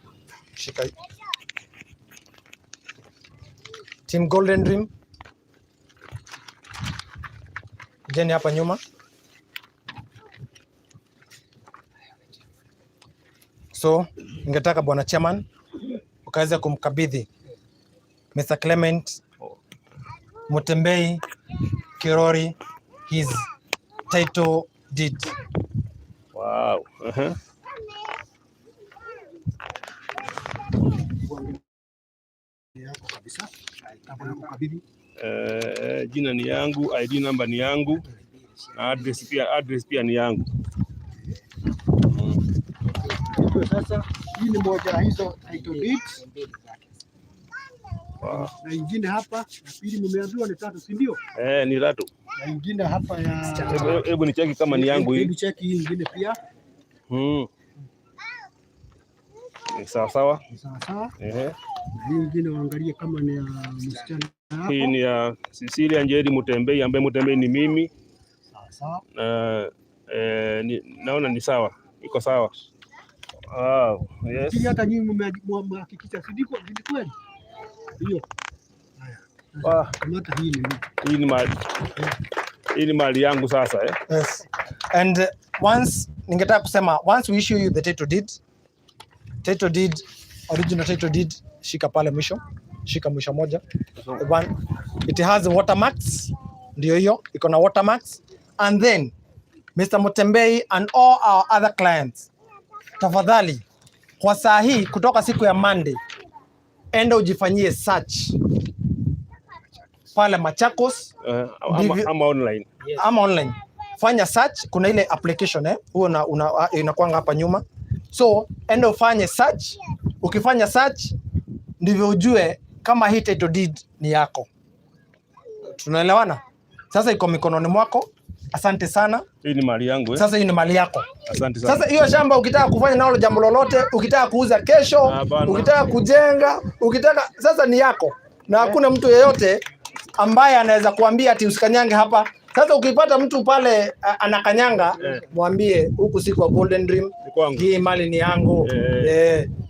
Shika hii. Team Golden Dream, jeni hapa nyuma. So ningetaka bwana chairman ukaweza kumkabidhi Mr. Clement Mutembei Kirori his title deed. Wow. Yako kabisa. Hapo nakukabidhi. Jina ni yangu, ID number ni yangu na address pia ni yangu. Hivyo sasa hii ni moja ya hizo title deeds na ingine hapa ya pili nimeambiwa ni tatu, si ndio? Eh, ni tatu. Na ingine hapa ya Hebu nicheki kama ni yangu hii. Hebu cheki hii ingine pia. Ni sawa sawa. Ni sawa sawa. Na hii ingine waangalie kama ni ya msichana yako. Hii ni ya Cecilia Njeri Mutembei ambaye Mutembei ni mimi. Sawa sawa. Na naona ni sawa. Iko sawa. Wow. Yes. Pili hata nyinyi mmehakikisha, si ndiko? Ni kweli? Hiyo. Haya. Ah. Kamata hii ni Hii ni mali yangu sasa, eh? Yes. And once ningetaka kusema once we issue you the title deed, original title deed, shika pale mwisho, shika mwisho moja. One, it has watermarks, ndio hiyo, iko na watermarks. And then Mr. Mutembei and all our other clients, tafadhali kwa saa hii kutoka siku ya Monday, enda ujifanyie search pale Machakos Ama online. Ama online, fanya search. Kuna ile application, huo inakuanga hapa nyuma, so enda ufanye search. Ukifanya search ndivyo ujue kama hii title deed ni yako. Tunaelewana? Sasa iko mikononi mwako. Asante sana. Hii ni mali yangu, eh? Sasa hii ni mali yako. Asante sana. Sasa hiyo shamba ukitaka kufanya nalo jambo lolote, ukitaka kuuza kesho, Ah, bana. ukitaka kujenga, ukitaka, sasa ni yako, na hakuna mtu yeyote ambaye anaweza kuambia ati usikanyange hapa. Sasa ukipata mtu pale anakanyanga, mwambie huku si kwa Golden Dream, Ni kwangu. Hii mali ni yangu.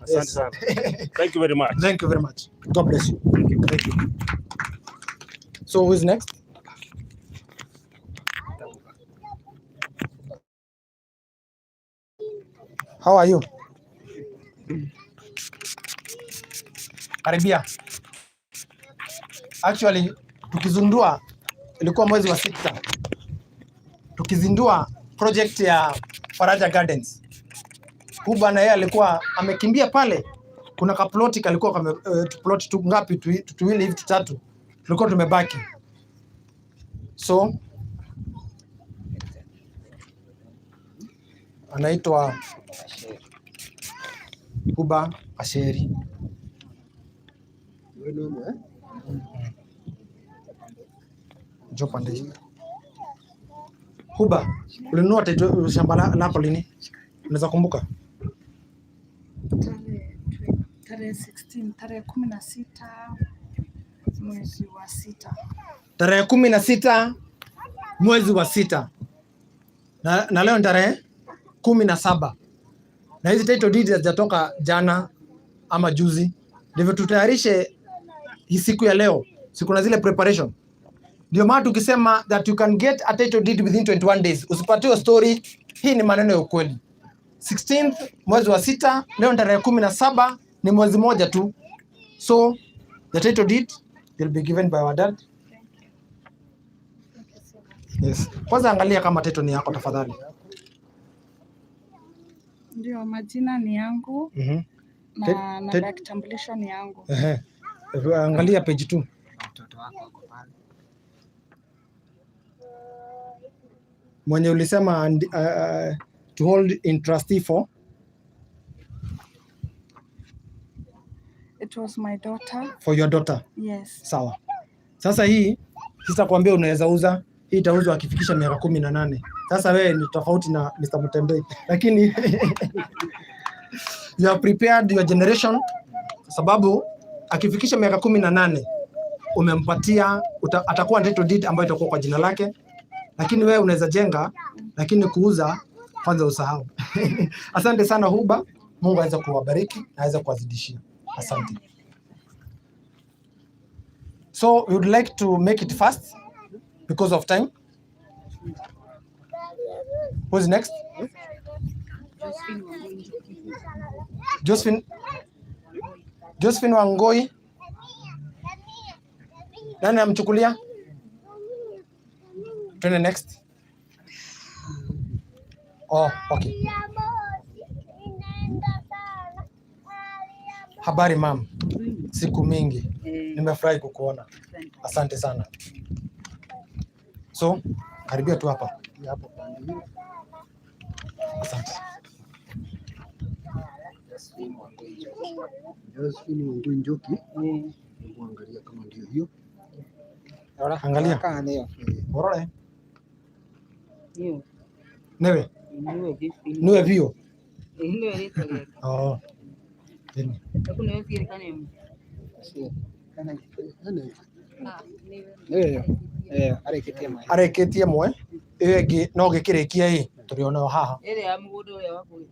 Asante sana. Thank you very much. Thank you very much. God bless you. Thank you. Thank you. So who is next? How are you? Karibia. Actually, tukizindua ilikuwa mwezi wa 6. Tukizindua project ya Faraja Gardens. Huyu bwana yeye alikuwa amekimbia pale. Kuna kaploti kalikuwa kame, plot tu ngapi tuwili hivi tutatu tulikuwa tumebaki. So anaitwa Huba Asheri. Wewe ndio, eh? Njoo pande hii. Huba, ulinunua shamba lako lini? Unaweza kumbuka? Tarehe 16, tarehe 16 mwezi wa 6. Tarehe 16 mwezi wa 6 na leo ni tarehe 17 na hizi title deeds hazijatoka jana ama juzi, ndivyo tutayarishe hii siku ya leo, siku na zile preparation. Ndio maana tukisema that you can get a title deed within 21 days, usipatiwe story hii, ni maneno ya ukweli. 16th mwezi wa 6, leo ni tarehe 17, ni mwezi moja tu. So the title deed will be given by our dad. Yes. Kwanza angalia kama title ni yako tafadhali. Ndio, majina ni yangu na namba ya kitambulisho ni yangu. Ehe. Angalia page 2. Mtoto wako ako pale. Mwenye ulisema and, to hold in trustee for It was my daughter. For your daughter. Yes. Sawa. Sasa hii sitakwambia unaweza uza, hii itauzwa akifikisha miaka 18. Sasa wewe ni tofauti na Mr. Mutembei, lakini you have prepared your generation, sababu akifikisha miaka 18 umempatia atakuwa na title deed ambayo itakuwa kwa jina lake, lakini wewe unaweza jenga, lakini kuuza kwanza usahau. Asante sana Huba, Mungu aweze kuwabariki na aweze kuwazidishia. Asante. So we would like to make it fast because of time. Who's next? Josephine. Josephine Wangoi. Nani amchukulia? Twende next. Oh, okay. Habari ma'am. Siku mingi. Nimefurahi kukuona. Asante sana. So, karibia tu hapa. Hapo pande hiyo. Asante. Josephine Wangui Njoki. Hebu angalia kama ndio hiyo. Angalia. Kana nĩyo. Orore. Newe. Niwe vio. Oh. Nini? Kana Ene. nĩyo. Eh, arĩkĩtie maĩ. Arĩkĩtie mwe ĩyo ĩngĩ no gĩkĩrĩkia ĩ tũrĩ onayo haha.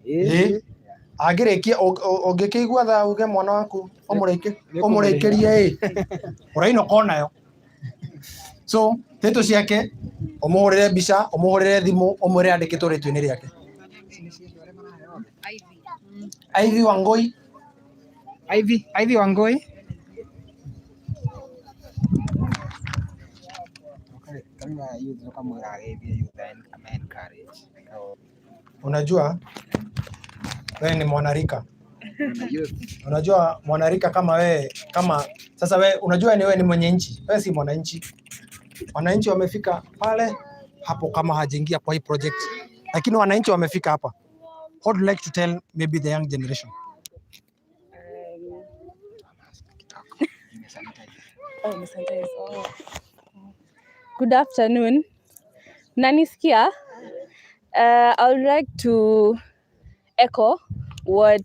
Ĩ angĩrĩkia ũngĩkĩigua tha uge mwana waku ũmũrĩkĩrie ĩ ũrainũka onayo. So title ciake ũmũhũrĩre mbica, ũmũhũrĩre thimũ, ũmwĩre andĩkĩtwo rĩtwa-inĩ rĩake. Ivy Wangoi. Ivy, Ivy Wangoi. Kama youth ukamwĩra ageithie youth and ama encourage. Unajua wewe ni mwanarika. Youth. Unajua mwanarika kama wewe, kama sasa wewe unajua ni wewe ni mwenye nchi, wewe si mwananchi. Wananchi wamefika pale hapo kama hajaingia kwa hii project, lakini wananchi wamefika hapa. What would you like to tell maybe the young generation? Oh, nisanitize. Oh. Good afternoon. Nanisikia? I would like to echo what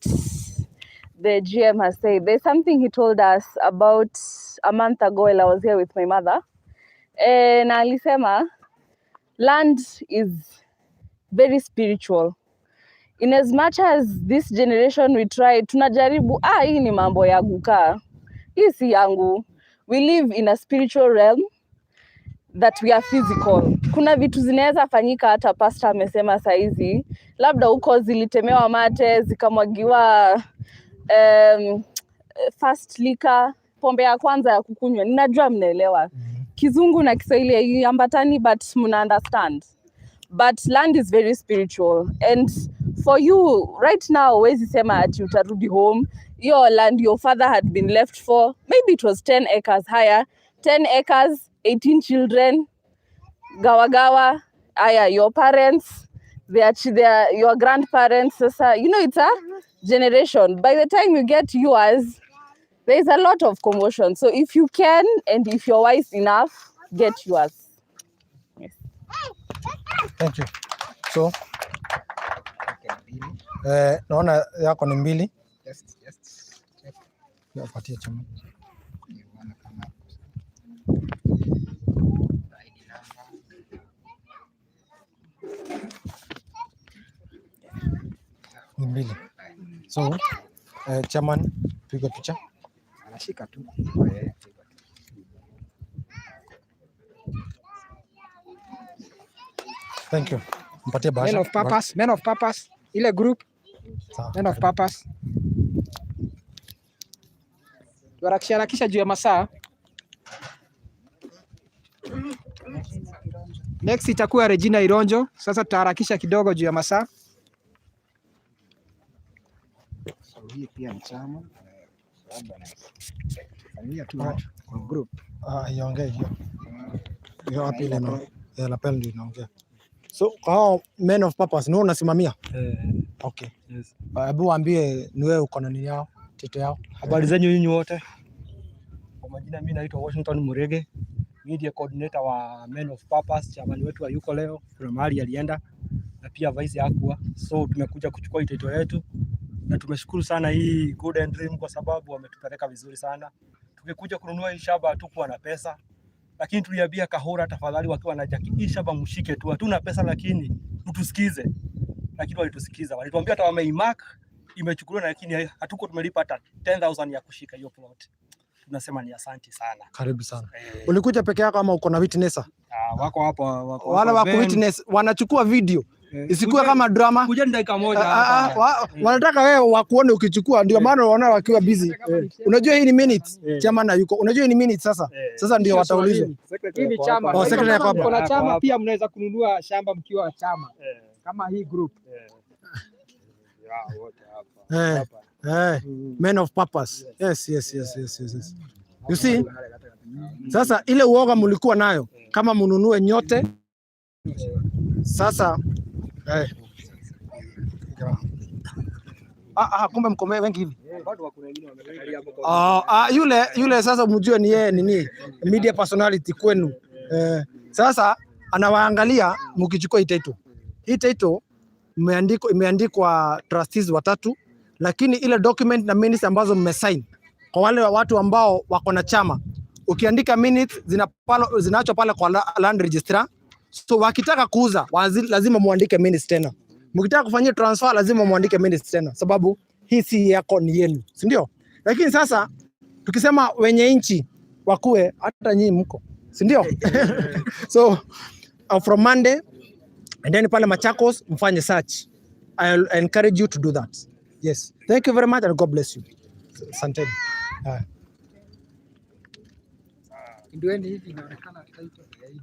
the GM has said. There's something he told us about a month ago while I was here with my mother. Na alisema land is very spiritual. In as much as this generation we try, tunajaribu, ah, hii ni mambo ya kukaa. Hii si yangu. We live in a spiritual realm that we are physical. Kuna vitu zinaweza fanyika, hata pastor amesema saizi, labda huko zilitemewa mate zikamwagiwa first liquor, pombe ya kwanza ya kukunywa. Ninajua mnaelewa Kizungu na Kiswahili haiambatani, but mna understand. But land is very spiritual, and for you right now huwezi sema ati utarudi home. Your land your father had been left for, maybe it was 10 acres higher, 10 acres, 18 children, gawa gawa. Aya, your parents, their your grandparents. Sasa it's a generation. By the time you get yours, there's a lot of commotion. So if you can and if you're wise enough, get yours. Yes. Thank you. So naona yako ni mbili. Just check. Nipatie chama. Nione kama ID number. Ni mbili. So chairman, piga picha. Anashika tu. Eh, piga tu. Thank you. Mpatie bahasha. Men of purpose, men of purpose. Ile group, Sawa. Men of purpose. Tuharakisha harakisha juu ya masaa. Next itakuwa Regina Ironjo. Sasa tutaharakisha kidogo juu ya masaa. So hii pia ni chama. Salimia tu watu kwa group. Ah, iongee hiyo. Hiyo wapi ile ina lapel ndio inaongea. So kwa hao men of purpose ni wewe unasimamia? Eh, Okay. yes. Hebu waambie ni wewe uko na nini yao, title yao. Habari zenyu nyinyi wote. Kwa majina mimi naitwa Washington Murege, media coordinator wa Men of Purpose. Chairman wetu hayuko leo, kuna mahali alienda na pia vice hakuwa, so tumekuja kuchukua title yetu na tumeshukuru sana hii Golden Dream kwa sababu wametupeleka vizuri sana. Tukikuja kununua hii shamba hatukuwa na pesa, lakini tuliambia Kahura, tafadhali, wakiwa na Jackie, hii shamba mshike tu, hatuna pesa lakini mtusikize. Lakini walitusikiza, walituambia hata wameimark imechukuliwa, lakini hatuko tumelipa hata 10,000 ya kushika hiyo plot. Tunasema ni asante sana. Karibu sana. Eh, Ulikuja peke yako ama uko na witnesser? Ah, wako hapa, wako Wale hapa wa Ben. witness wanachukua video. Eh, Isikuwe kama drama. Kuja ni dakika moja Ah, ah, hapa. Wanataka wewe wakuone ukichukua, ndio maana waona wakiwa busy. Unajua hii ni minutes, chairman hayuko. Unajua hii ni minutes sasa. Sasa ndio wataulizwa. Hii ni chama. Oh, secretary Kama ako hapa. mko na Ako chama hapa. pia mnaweza kununua shamba mkiwa chama kama hii group. Ya, wote hapa. Eh, men of purpose. Yes. You see? Sasa ile uoga mlikuwa nayo kama mnunue nyote. Sasa eh. Ah, kumbe mko wengi hivi. Bado wako wengine wamekatalia hapo kwa Ah, yule sasa mjue ni yeye nini media personality kwenu. Eh, sasa anawaangalia mkichukua hii title. Hii title imeandikwa trustees watatu, lakini ile document na minutes ambazo mmesign kwa wale watu ambao wako na chama, ukiandika minutes zinaachwa pale kwa land registrar. So wakitaka kuuza lazima muandike minutes tena. Mkitaka kufanyia transfer lazima muandike minutes tena, sababu hii si yako, ni yenu, si ndio? Lakini sasa tukisema wenye nchi wakue, hata nyinyi mko, si ndio? So from Monday and then pale Machakos mfanye search. I encourage you to do that. Yes. Thank you very much and God bless you. Asanteni. Haya. Ndio hivi inaonekana title ya hii.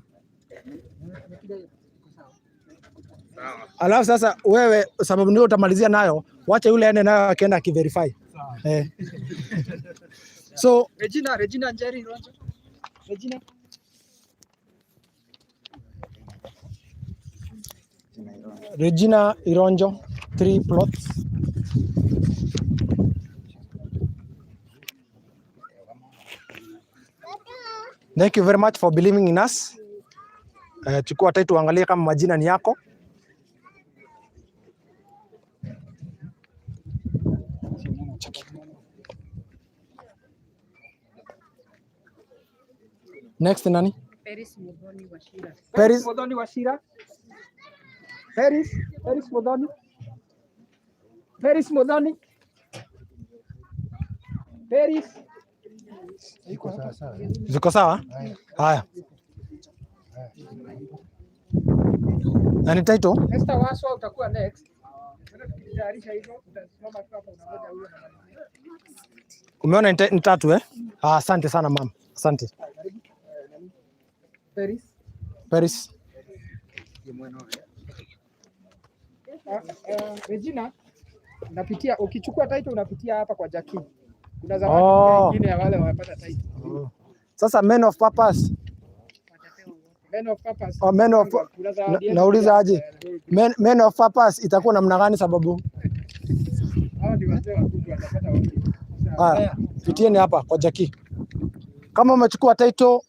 Iko sawa. Alafu sasa wewe, sababu ndio utamalizia nayo, wacha yule aende nayo akienda akiverify. Eh. So Regina, Regina Njeri Ronjo. Regina. Regina Ironjo, three plots. Thank you very much for believing in us. Chukua title uangalie kama majina ni yako. Cheki. Next nani? Peris Muthoni Wachira. Peris. Muthoni Wachira. Peris, Peris Muthoni. Peris Muthoni. Peris. Ziko sawa? Haya. Na ni title? Esther Waswa utakuwa next. Sasa tukitayarisha hivyo utasimama tu hapa unangoja huyo anamalizia. Umeona ni tatu eh? Ah, asante sana mama. Asante. Peris. Peris. Regina, unapitia ukichukua title unapitia hapa kwa Jackie. Kuna zawadi Oh. pia ingine ya wale wamepata title. Sasa men of purpose. Men of purpose. Oh, men of Kuna zawadi yetu nauliza pia. aje? Men of purpose itakuwa namna gani sababu? Hao ni wazee wakubwa watapata wote. Haya, pitieni hapa kwa Jackie. Kama umechukua title,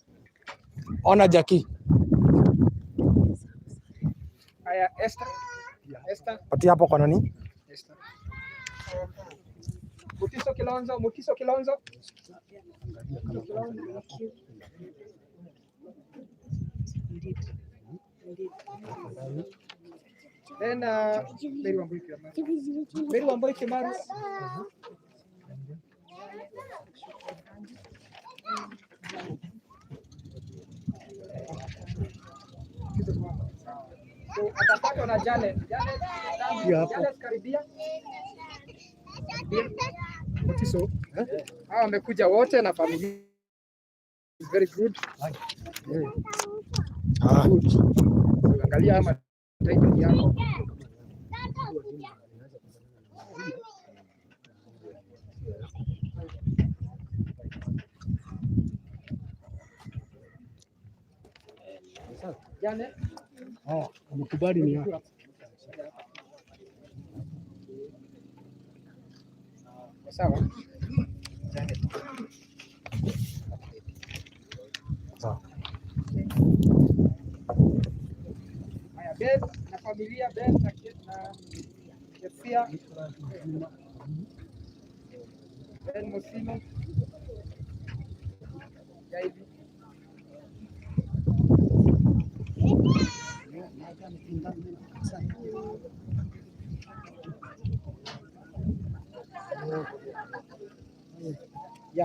ona Jackie. Haya, Esther. Esther. Patia hapo kwa nani? Esther. Mutiso Kilonzo, Mutiso Kilonzo. Mutiso Kilonzo. Then Mary Wambui Kimaru. Mary Wambui Kimaru. So atapatwa na Janet. Janet, Janet karibia. Mutiso. Hawa wamekuja wote na familia. Very good. Ah. Good. Angalia ama title yako. Jane, Oh, amekubali ni yake. Sawa. Janet. Sawa. Haya, Ben na familia, Ben na Kesia. Ben Musino. Ya hivi.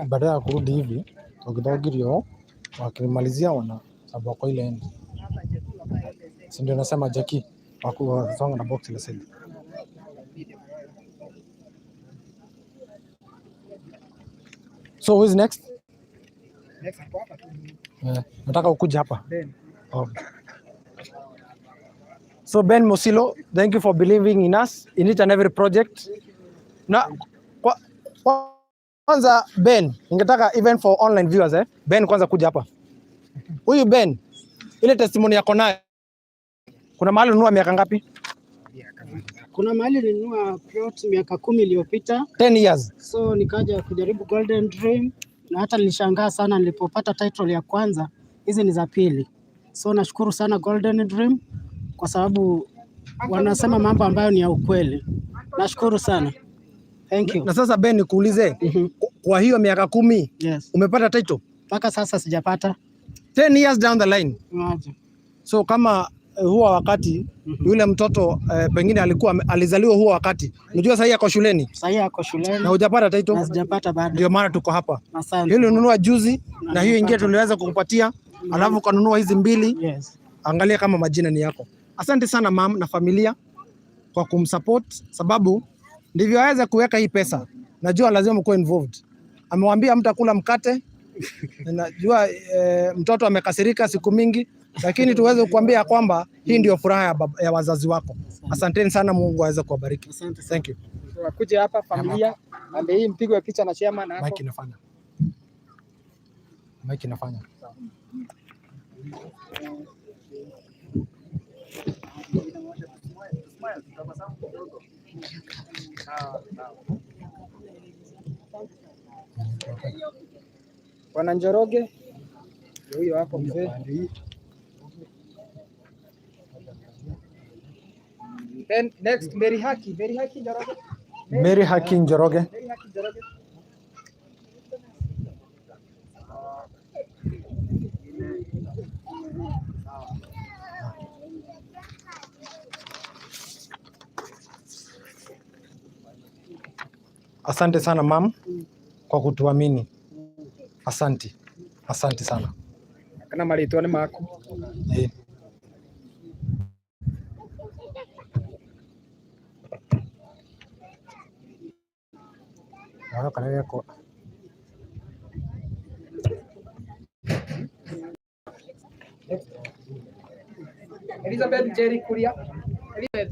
Badala ya kurudi hivi wakithogirio wakimalizia wana sababu wako ile end, si ndio? Nasema Jackie wasonga na box ile side. So who is next? Next hapo hapa tu. Eh, nataka ukuja hapa. Ben. Oh. So Ben Musilo, thank you for believing in us in each and every project. Na kwanza Ben, ningetaka even for online viewers, eh? Ben kwanza kuja hapa. Huyu Ben, ile testimony yako nayo. Kuna mahali ulinunua miaka ngapi? Kuna mahali nilinunua plot miaka 10 iliyopita. 10 years. So nikaja kujaribu Golden Dream na hata nilishangaa sana nilipopata title ya kwanza, hizi ni za pili. So nashukuru sana Golden Dream kwa sababu wanasema mambo ambayo ni ya ukweli. Nashukuru sana. Thank you. Na sasa Ben nikuulize, kwa hiyo miaka 10 umepata title? Mpaka sasa sijapata. 10 years down the line. Imagine. So kama huwa wakati yule mtoto pengine alikuwa alizaliwa huo wakati, unajua sasa ako shuleni. Sasa ako shuleni. Na hujapata title? Na sijapata bado. Ndio maana tuko hapa. Asante. Hiyo ulinunua juzi na hiyo ingine tuliweza kukupatia, alafu ukanunua hizi mbili. Yes. Angalia kama majina ni yako. Asante sana mam na familia kwa kumsupport, sababu ndivyo aweze kuweka hii pesa. Najua lazima mkuwe involved. Amewambia mtakula mkate. Najua mtoto amekasirika siku mingi, lakini tuweze kuambia kwamba hii ndio furaha ya wazazi wako. Asanteni sana, Mungu aweze kuwabariki. Thank you. Wakuje hapa familia, ambe hii mpigwe picha na chairman hapo. Mike inafanya. Mike inafanya. Bwana Njoroge ndio huyo hapo mzee. Then next Mary Haki, Mary Haki Njoroge. Mary Haki Njoroge. Mary Haki Njoroge. Asante sana mam kwa kutuamini. Asante. Asante sana. Kana marĩtwa nĩ maku. Eh. Naona kana yako. Elizabeth Jerry Kuria.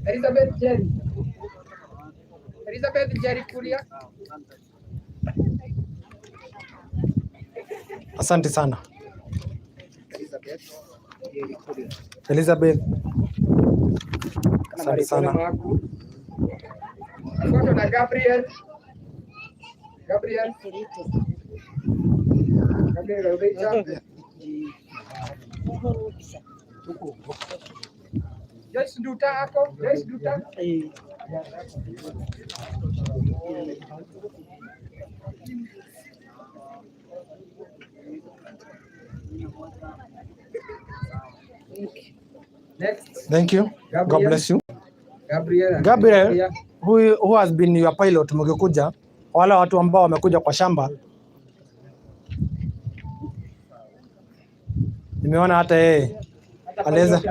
Elizabeth Jerry. Elizabeth Jerry Kuria. Asante sana. Elizabeth Jerry Kuria. Elizabeth. Kana Asante marĩtwa nĩ sana. maku. Afuatwa na Gabriel. Gabriel. Gabriel Garubeja. Joyce Nduta ako. Joyce Nduta. Next. Thank you. God Gabriel. bless you. Gabriel. Gabriel, who has been your pilot mkikuja, wala watu ambao wamekuja kwa shamba. Nimeona hata yeye aliweza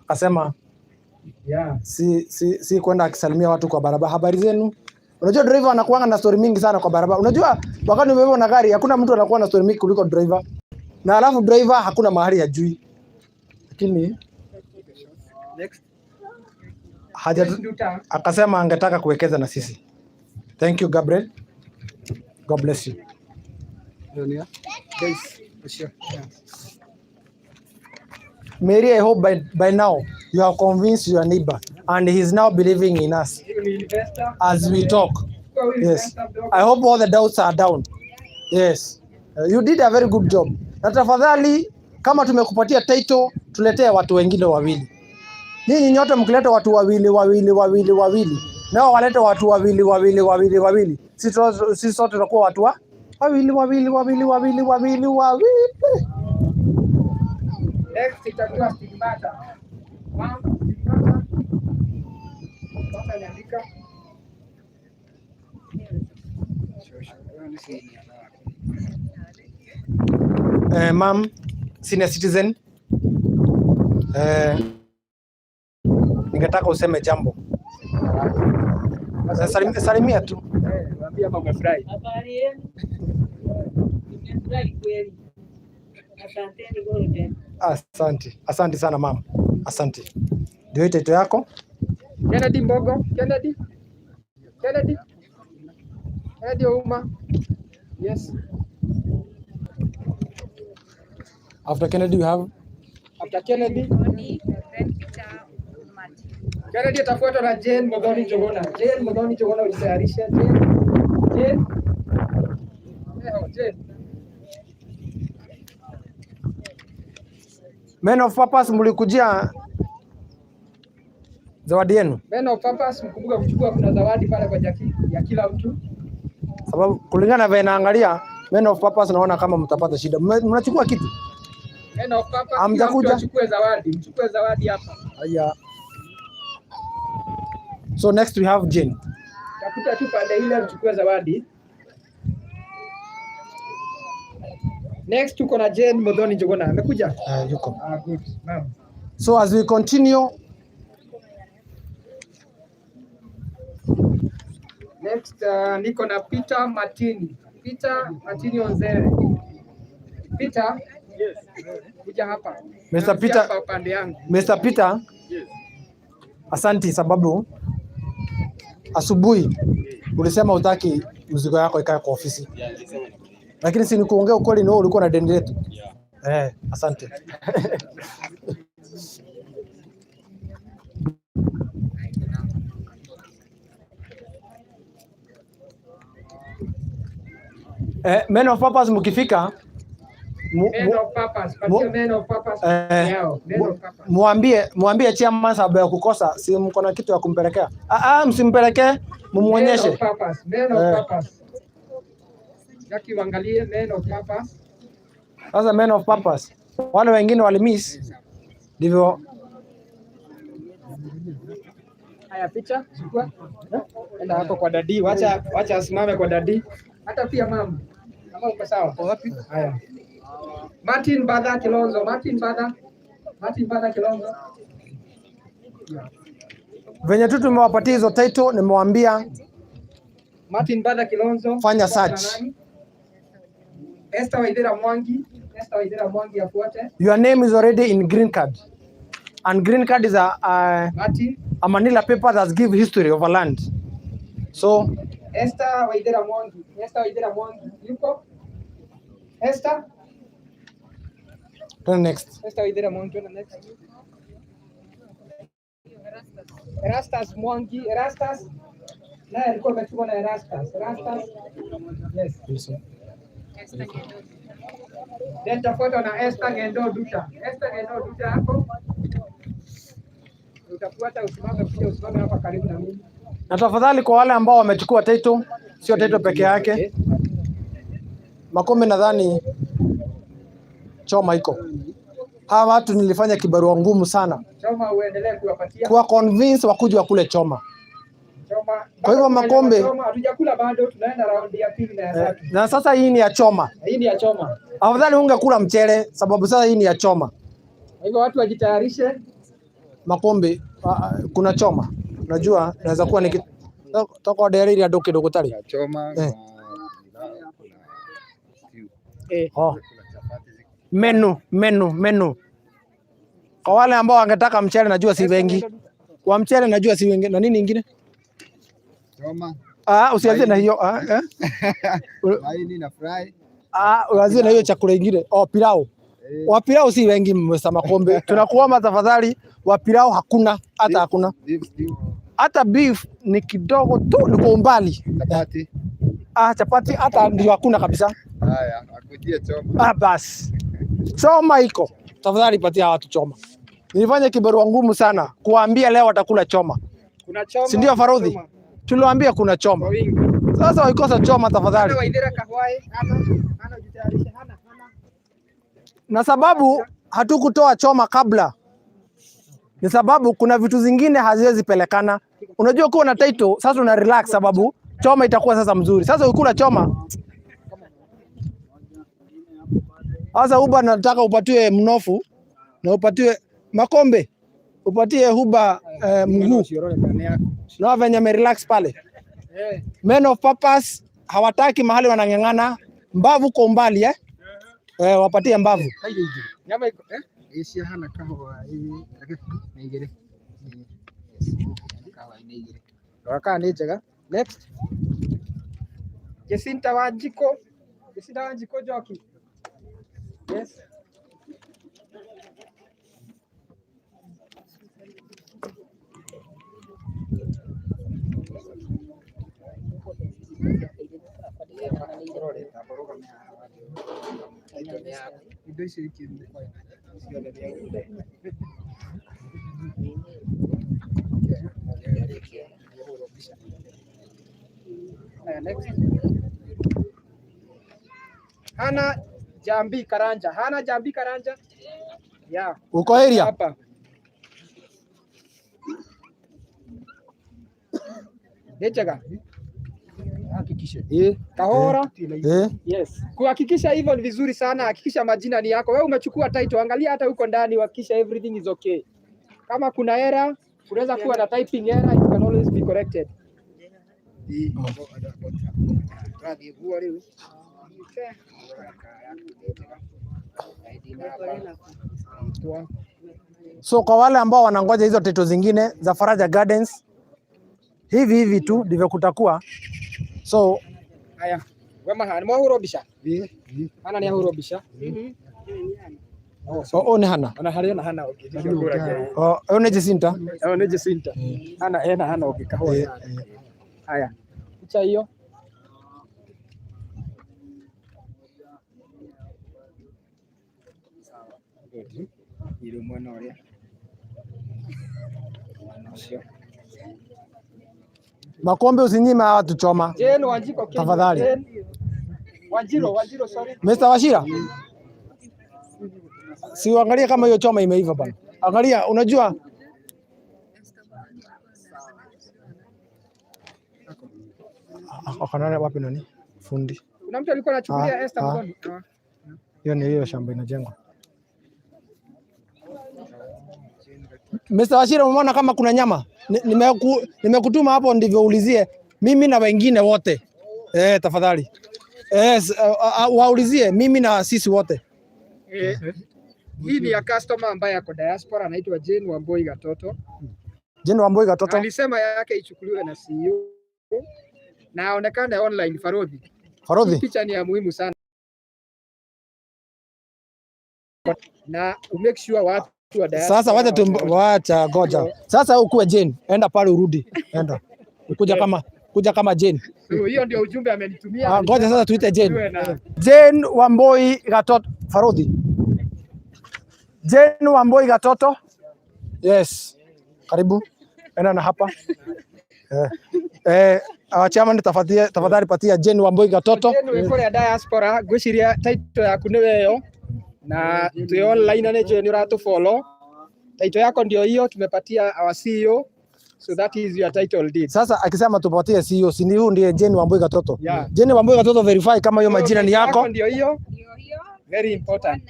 akasema si kwenda akisalimia watu kwa barabara, habari zenu. Unajua driver anakuanga na story mingi sana kwa barabara. Unajua wakati umebebwa na gari hakuna mtu anakuwa na story mingi kuliko driver. Na alafu driver hakuna mahali hajui. Lakini Next. Haja, Nduta. Akasema angetaka kuwekeza na sisi. Thank you, Gabriel. God bless you. Guys, sure. Yeah. Mary, I hope by now you have convinced your neighbor and he is now believing in us Huyu ni investor. As we talk. Chukua huyu Yes. investor mdogo. I hope all the doubts are down. Yes. You did a very good job. Na tafadhali kama tumekupatia title, tuletee watu wengine wawili. Ninyi nyote mkileta watu wawili wawili wawili wawili, nao walete watu wawili wawili wawili wawili, sisi sote tutakuwa watu wa wawili wawili wawili wawili wawili wawili. Next itakuwa Stigmata. Ma'am, Stigmata. Sasa niandika. Ma'am, senior citizen, ningetaka useme jambo. Salimia tu. Eh, waambie hapa umefurahi. Habari yenu? Nimefurahi kweli. Asanteni Golden. Asante, asante sana ma'am, asante. Ndio hii title yako. Kennedy Mbogo, Kennedy. Kennedy. Kennedy Ouma. Yes. After Kennedy we have After Kennedy. Kennedy atafuatwa na Jane Muthoni Njuguna. Jane Muthoni Njuguna, ujitayarishe. Jane. Jane. Eho, Jane. Men of Purpose, mlikujia zawadi yenu, Men of Purpose, mkumbuke kuchukua, kuna zawadi pale kwa Jackie ya kila mtu. Sababu kulingana na vile naangalia Men of Purpose naona kama mtapata shida. Mnachukua kitu? Men of Purpose, kila mtu Hamjakuja? Achukue zawadi, mchukue zawadi hapa. Haya. So next we have Jane. Tafuta tu pande ile mchukue zawadi. Next tuko na Jane Muthoni Njuguna. Amekuja? Yuko. Ah, good. Naam. So as we continue, Next niko na Peter Martini. Peter Martini Onzere. Peter. Yes. Kuja hapa. Mr. Kuja Peter, hapa pande yangu. Mr. Peter, asanti sababu asubuhi ulisema utaki mzigo yako ikae kwa ofisi, lakini si nikuongea ukweli, ni wewe ulikuwa na deni letu. Eh, asante. Men of Purpose mkifika Men of Purpose. Patia Men of Purpose yao. Men of Purpose. Muambie chairman sababu ya kukosa, si mko na kitu ya kumpelekea? Ah, ah, msimpelekee, Men mumuonyeshe. of Purpose. Men of Eh. Purpose. Jackie, uangalie Men of Purpose. Sasa Men of Purpose, wale wengine walimiss, ndivyo. Haya, picha chukua. Enda hapo kwa daddy, wacha asimame kwa daddy. Hata pia mama. Kama uko sawa. Wapi? Haya. Martin Badha Kilonzo, Martin Badha. Martin Badha Kilonzo. Venye tu tumewapatia hizo title, nimewaambia Martin Badha Kilonzo. fanya Fuatwa na search. nani? Esther Waithera Mwangi. Esther Waithera Mwangi afuate. Your name is already in green card. And green card is Martin. a manila paper that give history of a land. So Esther Waithera Mwangi. Esther Waithera Mwangi. Yuko? Esther? Turn next. Esther Waithera Mwangi, twende next. Erastus Mwangi, Erastus naye alikuwa ametumwa na Erastus. Erastus. Yes. Then tafuatwa na Esther Ngendo Duta. Esther Ngendo Duta hapo. Utafuata usimame, kuja usimame hapa karibu na mimi. Na tafadhali kwa wale ambao wamechukua title, sio title peke yake. Makombe nadhani choma iko. Hawa watu nilifanya kibarua ngumu sana Choma uendelee kuwapatia. kuwa convince wakuje wakule choma. Choma. Kwa hivyo Makombe, Choma hatujakula bado, tunaenda raundi ya pili na ya tatu. Na sasa hii ni ya choma. Hii ni ya choma. Afadhali ungekula mchele sababu sasa hii ni ya choma. Kwa hivyo watu wajitayarishe. Makombe kuna choma. Unajua naweza kuwa ni toko ndere andu kindu gutari. Choma. Eh. Oh. Menu, menu, menu. Kwa wale ambao wangetaka mchele najua si wengi. Kwa mchele najua si wengi. Na nini ingine? Choma. Ah, usianze na hiyo. Ah, eh? Maini na fry. Ah, uanze na hiyo chakula ingine. Oh, pilau. Wa pilau si wengi, Mr. Makombe. Tunakuomba tafadhali, wa pilau hakuna, hata hakuna. Beef stew. Hata beef ni kidogo tu, ni kwa umbali. Chapati. Ah, chapati hata ndio hakuna kabisa. Haya, akujie choma. Ah, basi. Choma iko. Tafadhali patia watu choma. Nilifanya kibarua ngumu sana kuwaambia leo watakula choma. Kuna choma. Si ndio Farodhi? Choma. Tuliwaambia kuna choma. Kwa wingi. Sasa waikosa choma tafadhali. Hana Waithera Kahwae, hana hana jitayarishe, hana hana. Na sababu hatukutoa choma kabla ni sababu kuna vitu zingine haziwezi pelekana. Unajua ukiwa na title sasa una relax, sababu choma itakuwa sasa mzuri. Sasa ukikula choma sasa, Uba nataka upatiwe mnofu na upatiwe makombe, upatie Huba mguu na venye amerelax pale. Eh, Men of purpose hawataki mahali wanang'ang'ana, mbavu kwa umbali eh? Eh, wapatie mbavu. Nyama iko eh? Ici hana kahũa na igĩrĩ. Kahũa nĩ igĩrĩ. Rora kana nĩ njega. Next. Jacinta Wanjiko. Jacinta Wanjiko Njoki. Yes. Indo ici ciothe nĩ. Haya, next. Hana Jambi Karanja. Hana Jambi Karanja. Yeah. Uko area? Hapa. Nĩ njega. Hakikishe. Kahora. Eh? Yes. Kuhakikisha hivyo ni vizuri sana. Hakikisha majina ni yako. Wewe umechukua title, angalia hata huko ndani, uhakikisha everything is okay. Kama kuna error, unaweza kuwa na typing error, it can always be corrected. Rathiĩ guo rĩu. So kwa wale ambao wanangoja hizo title zingine za Faraja Gardens, hivi hivi tu ndivyo kutakuwa. So Haya. Wema hana mwahũrwo mbica? Hana nĩ ahũrwo mbica? Oh, oh, ni Hana. Ona harĩ ona Hana ũngĩ. Oh, huyo ni Jacinta. Oh, nĩ Jacinta. Hana ena Hana ũngĩ kahũa. Haya. Picha hiyo. Good. Iri mwena ũrĩa. Mwena ũcio. Makombe usinyime hawa watu choma. Jane Wanjiko Kenya. Tafadhali. Jane. Wanjiro, Wanjiro, sorry. Mr. Wachira. Si uangalie kama hiyo choma imeiva bana. Angalia, unajua Akanana wapi nani? Fundi. Kuna mtu alikuwa anachukulia Esther Ah. mkono. Ah. Hiyo ni hiyo shamba inajengwa. Mr. Wachira, umeona kama kuna nyama? Nimekutuma hapo ndivyo ulizie mimi na wengine wote. Eh, tafadhali. Eh, waulizie mimi na sisi wote. Eh, hii ni ya customer ambaye ako diaspora anaitwa Jane Wambui Gatoto. Jane Wambui Gatoto. Alisema yake ichukuliwe na CEO na aonekane online Farodhi. Hii Farodhi. picha ni ya muhimu sana na make sure watu wa diaspora Sasa wacha tu, wataona. wacha goja. Sasa ukuwe Jane, enda pale urudi. Enda. Kuja kama kuja kama Jane. So, hiyo ndio ujumbe amenitumia. Ah, ngoja sasa tuite Jane. Tuwe na Jane Wambui Gatoto Farodhi. Jane Wambui Gatoto. Yes. Karibu. Enda na hapa. Eh. Eh, chairman tafadhali tafadhali patia Jane Wambui Gatoto. Jane wĩ kũrĩa diaspora ngwĩciria title yaku nĩwe ĩyo na twĩ online na nĩnjũĩ nĩ ũratũ follow. Title yako ndio hiyo tumepatia our CEO, so that is your title deed. Sasa akisema tupatie CEO, si ni huyu ndiye Jane Wambui Gatoto. Yeah. Jane Wambui Gatoto, verify kama hiyo So, majina ni title yako. Ndio hiyo. Very important.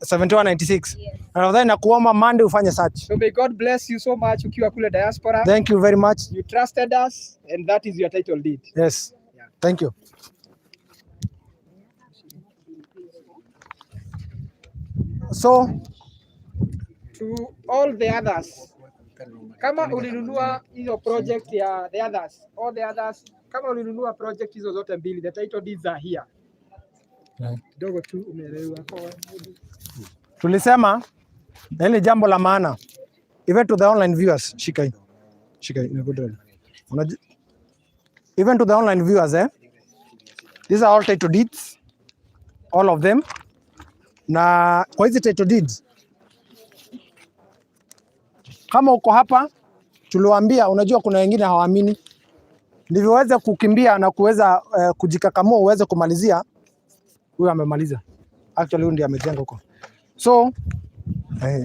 7196. Na nadhani nakuomba Monday ufanye search. So may God bless you so much ukiwa kule diaspora. Thank you very much. You trusted us and that is your title deed. Yes. Yeah. Thank you. So To all the others, kama ulinunua hiyo project ya the others, all the others, kama ulinunua project hizo zote mbili, the title deeds are here. Kidogo tu umeelewa. Tulisema na hili jambo la maana, even to the online viewers, shika hii. Shika hii, imekuja. Even to the online viewers, eh? These are all title deeds, all of them. Na kwa hizi title deeds, kama uko hapa, tuliwaambia, unajua kuna wengine hawaamini, ndivyo uweze kukimbia na kuweza kujikakamua uweze kumalizia. Huyu amemaliza, actually huyu ndiye amejenga huko, so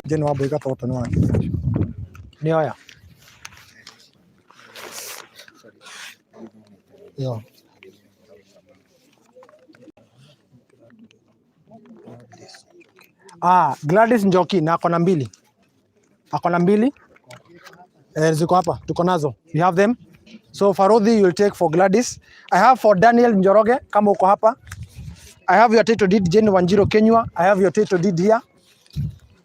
jeno wabo ikatoto ni wake ni haya yo. Ah, Gladys Njoki na ako na mbili, ako na mbili ziko hapa, tuko nazo, we have them. So Farodhi, you will take for Gladys. I have for Daniel Njoroge, kama uko hapa. I have your title deed. Jane Wanjiro Kenywa, I have your title deed here.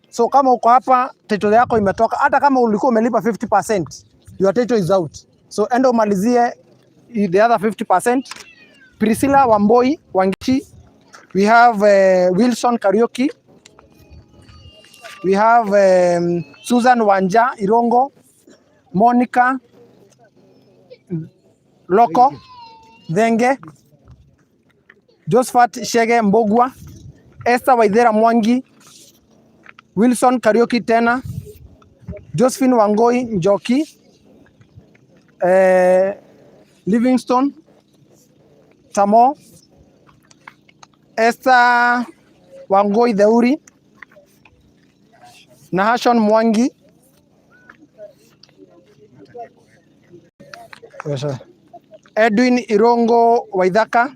So kama uko hapa, title yako imetoka, hata kama ulikuwa umelipa 50%, your title is out. So enda umalizie the other 50%. Priscilla Wamboi Wangichi, we have Wilson Kariuki, we have Susan Wanja Irongo, Monica Loko Dhenge, Josephat Shege Mbogwa, Esther Waithera Mwangi, Wilson Kariuki tena, Josephine Wangoi Njoki, Livingstone Tamo, Esther Wangoi Theuri, Nahashon Mwangi, Edwin Irongo Waithaka,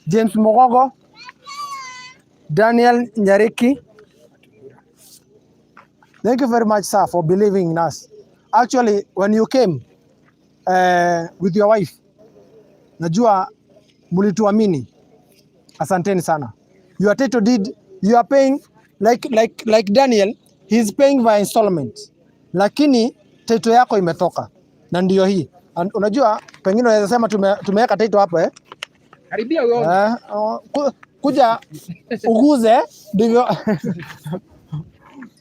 James Mogogo, Daniel Nyariki. Thank you very much, sir, for believing in us. Actually, when you came with your wife, najua mulituamini. Asanteni sana. Your title deed, you are paying like Daniel, he's paying by installment. Lakini title yako imetoka na ndio hii. And unajua pengine unaweza sema tumeweka title hapa, eh? Karibia uone. Kuja uguze ndivyo.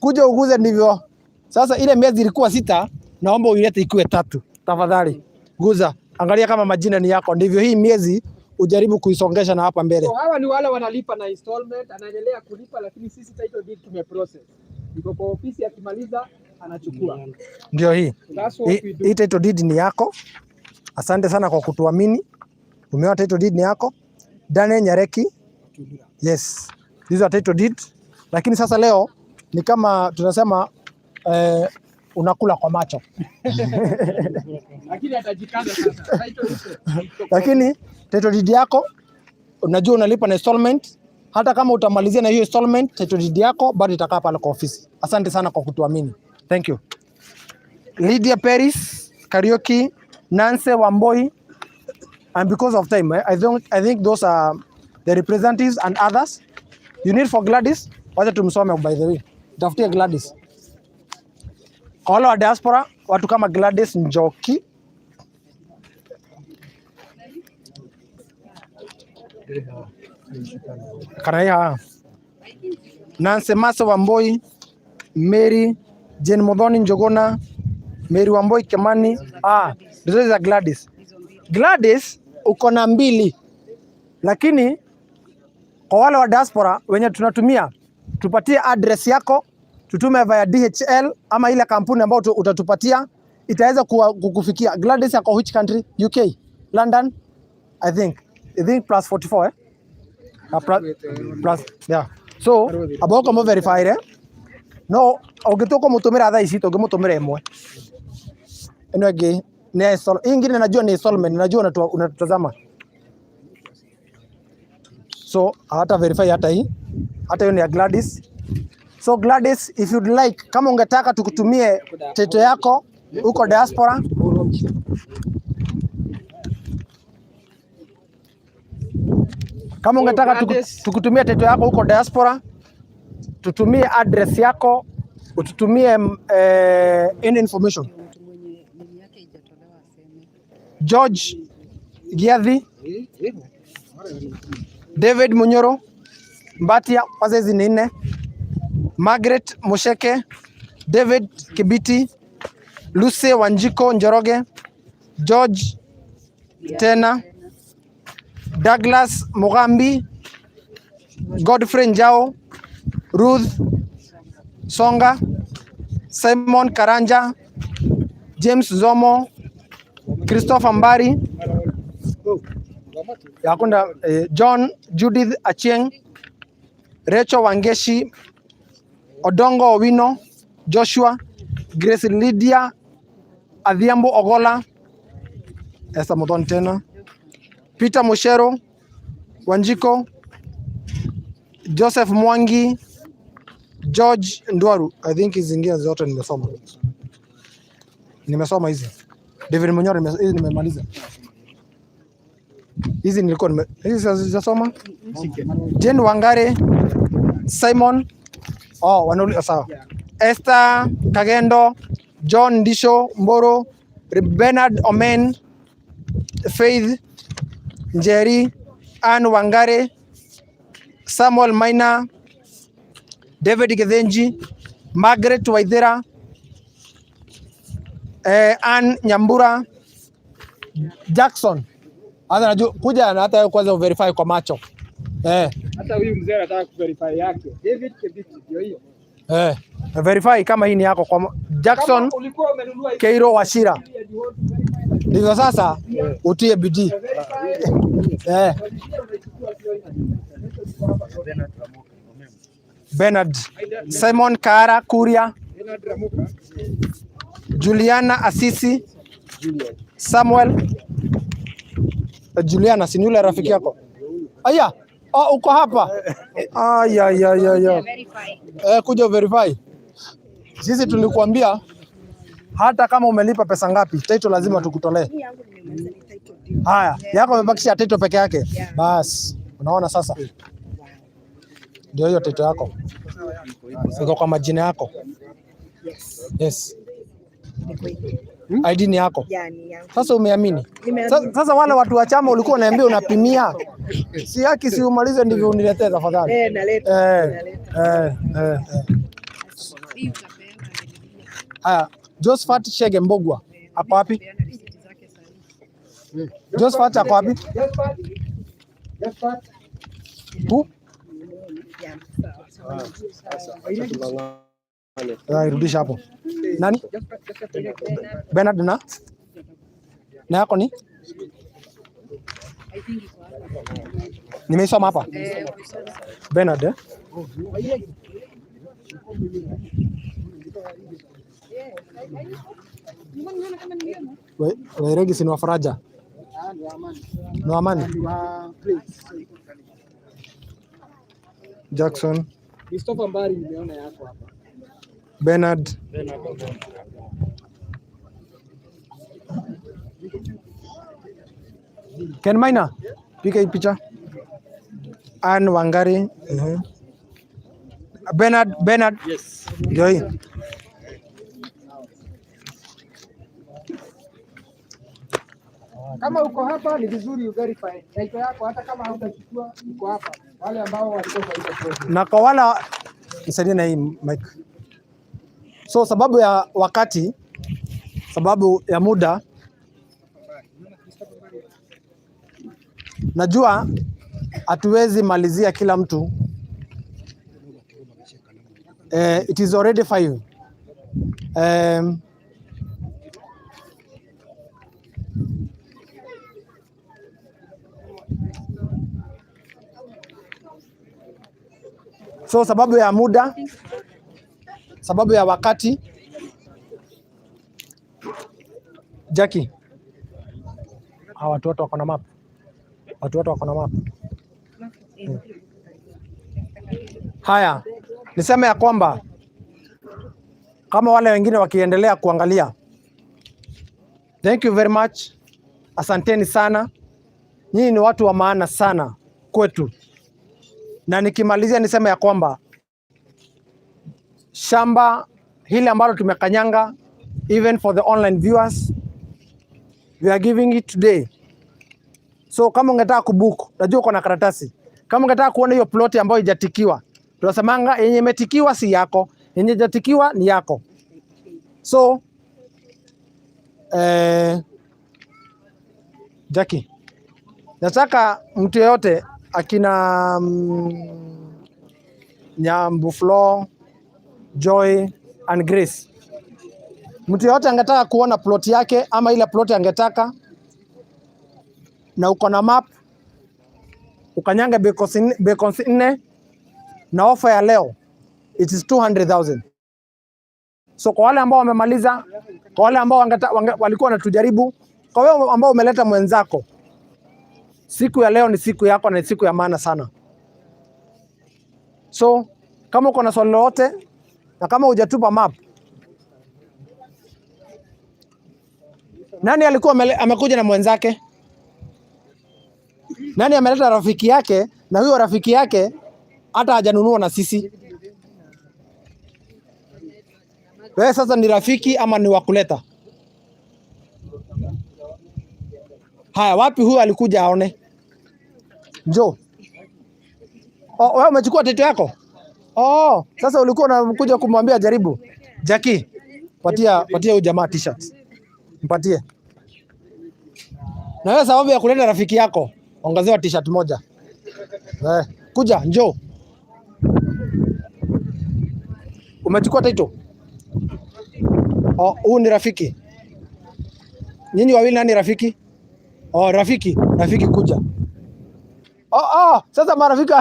Kuja uguze ndivyo. Sasa ile miezi ilikuwa 6, naomba uilete ikuwe 3 tafadhali. Guza, angalia kama majina ni yako, ndivyo hii miezi ujaribu kuisongesha na hapa mbele. So hawa ni wale wanalipa na installment, anaendelea kulipa, lakini sisi title deed tumeprocess. Iko kwa ofisi, akimaliza anachukua. Ndio hii. That's what we do. Hii title deed ni yako. Asante sana kwa kutuamini. Umeona title deed ni yako. Daniel Nyareki. Yes. These are title deed. Lakini sasa leo ni kama tunasema unakula kwa macho. Lakini atajikaza sasa. Title iko. Lakini title deed yako unajua unalipa na installment. Hata kama utamalizia na hiyo installment, title deed yako bado itakaa pale kwa ofisi. Asante sana kwa kutuamini. Thank you. Lydia Paris Kariuki, Nancy Wamboi, and because of time, I think those are the representatives and others. You need for Gladys. Wacha tumsome, by the way. Tafutie Gladys. Kwa wale wa diaspora, watu kama Gladys Njoki. Kanaiha. Nancy Masa Wamboi, Mary Jane Modhoni Njogona, Mary Wamboi Kimani. Hizo za Gladys. Gladys uko na 2. Lakini kwa wale wa diaspora wenye tunatumia, tupatie address yako, tutume via DHL ama ile kampuni ambayo utatupatia, itaweza kukufikia. Gladys ako which country? UK, London, I think. I think plus 44, eh? Plus, yeah. So, aboko mo verify re. No, ungituka mutumira thaa ici tungimutumira imwe. Ino ingi ni install. Hii ingine najua ni installment, najua unatutazama. So, hata verify hata hii. Hata hiyo ni ya Gladys. So Gladys, if you'd like, kama ungetaka tukutumie title yako huko diaspora, kama ungetaka tukutumie title yako huko diaspora, tutumie address yako Ututumie any information. George Giathi, David Munyoro, Mbatia, kwanza hizi ni nne. Margaret Musheke, David Kibiti, Lucy Wanjiko Njoroge, George Tena, Douglas Mugambi, Godfrey Njao, Ruth Songa, Simon Karanja, James Zomo, Christopher Mbari, Yakunda, John Judith Achieng, Rachel Wangeshi, Odongo Owino, Joshua, Grace Lydia Adhiambo Ogola, Esther Muthoni tena, Peter Mushero, Wanjiko, Joseph Mwangi, George Ndwaru. I think hizi zingine zote nimesoma. Nimesoma hizi. David Munyoro hizi nimemaliza. Hizi nilikuwa hizi sijasoma. Jane Wangare, Simon, oh, wanuli sawa. Esther Kagendo, John Ndisho Mboro, Bernard Omen, Faith Njeri, Ann Wangare, Samuel Maina, David Gethenji, Margaret Waithera, Ann Nyambura, Jackson. Hata najua kuja na hata wewe kwanza uverify kwa macho. Hata huyu mzee anataka kuverify yake. David Kibiti ndio hiyo. Verify kama hii ni yako kwa Jackson Kama ulikuwa umenunua hii Keiro Wachira. and you want to verify that Ndivyo sasa utie bidii. Bernard Simon Kaara Kuria, Bernard Ramuka. Juliana Asisi, Samuel Juliana, si ni yule rafiki yako? Aya, oh, uko hapa. Aya, ya, ya, ya. Kuja verify. Sisi tulikuambia hata kama umelipa pesa ngapi, title lazima tukutolee. Haya, yako umebakisha title peke yake. Bas, unaona sasa? Ndio hiyo title yako. Iko kwa majina yako. Yes. ID ni yako. Sasa umeamini? Sasa wale watu wa chama ulikuwa unaambia unapimia. Si haki, si umalize ndivyo uniletee tafadhali. Eh. Haya, Josephat Shege Mbogwa ako wapi? Josephat ako wapi? Josephat. Josephat. Who? Ah, irudisha hapo. Nani? Bernard na yako ni? Nimeisoma hapa. Bernard eh? Wairegi si ni wa Faraja? Ni wa Amani. Jackson, Christopher Mbari nimeona yako hapa. Bernard, Ken Maina, piga hii picha. Ann Wangari, Bernard, Bernard. Yes. Ndio hii. Kama uko hapa ni vizuri uverify title yako, hata kama hautachukua uko hapa. Wale ambao walikuwa kwa hiyo process. Na kwa wala nisaidie na hii mic. So sababu ya wakati, sababu ya muda, najua hatuwezi malizia kila mtu. It is already 5. So sababu ya muda, sababu ya wakati, Jackie, hawa watu wote wako na map, watu wote wako na map. Haya, niseme ya kwamba kama wale wengine wakiendelea kuangalia, thank you very much, asanteni sana. Nyinyi ni watu wa maana sana kwetu, na nikimalizia niseme ya kwamba shamba Hili ambalo tumekanyanga, even for the online viewers, we are giving it today. So kama ungetaka kubook, najua uko na karatasi. Kama ungetaka kuona hiyo plot ambayo haijatikiwa, tunasemanga yenye imetikiwa si yako, yenye haijatikiwa ni yako. So Jackie, nataka mtu yeyote akina Nyambu Flo, Joy and Grace, mtu yeyote angetaka kuona plot yake ama ile plot angetaka, na uko na map, ukanyanga beacons nne na offer ya leo it is 200,000. So kwa wale ambao wamemaliza, kwa wale ambao walikuwa wanatujaribu, kwa wewe ambao umeleta mwenzako, siku ya leo ni siku yako na ni siku ya maana sana. So kama uko na swali lolote na kama hujatupa map, nani alikuwa amekuja na mwenzake? Nani ameleta rafiki yake na huyo rafiki yake hata hajanunua na sisi? Wewe sasa ni rafiki ama ni wakuleta? Haya, wapi huyo alikuja aone? Njoo. Oh, wewe umechukua title yako? Oh, sasa ulikuwa unakuja kumwambia jaribu. Jackie, patia huyu jamaa t-shirt. Mpatie. Na wewe sababu ya kuleta rafiki yako, ongezewa t-shirt moja. Kuja, njoo. Umechukua title? Oh, huyu ni rafiki. Nyinyi wawili nani rafiki? Oh, rafiki, rafiki kuja. Oh, sasa marafiki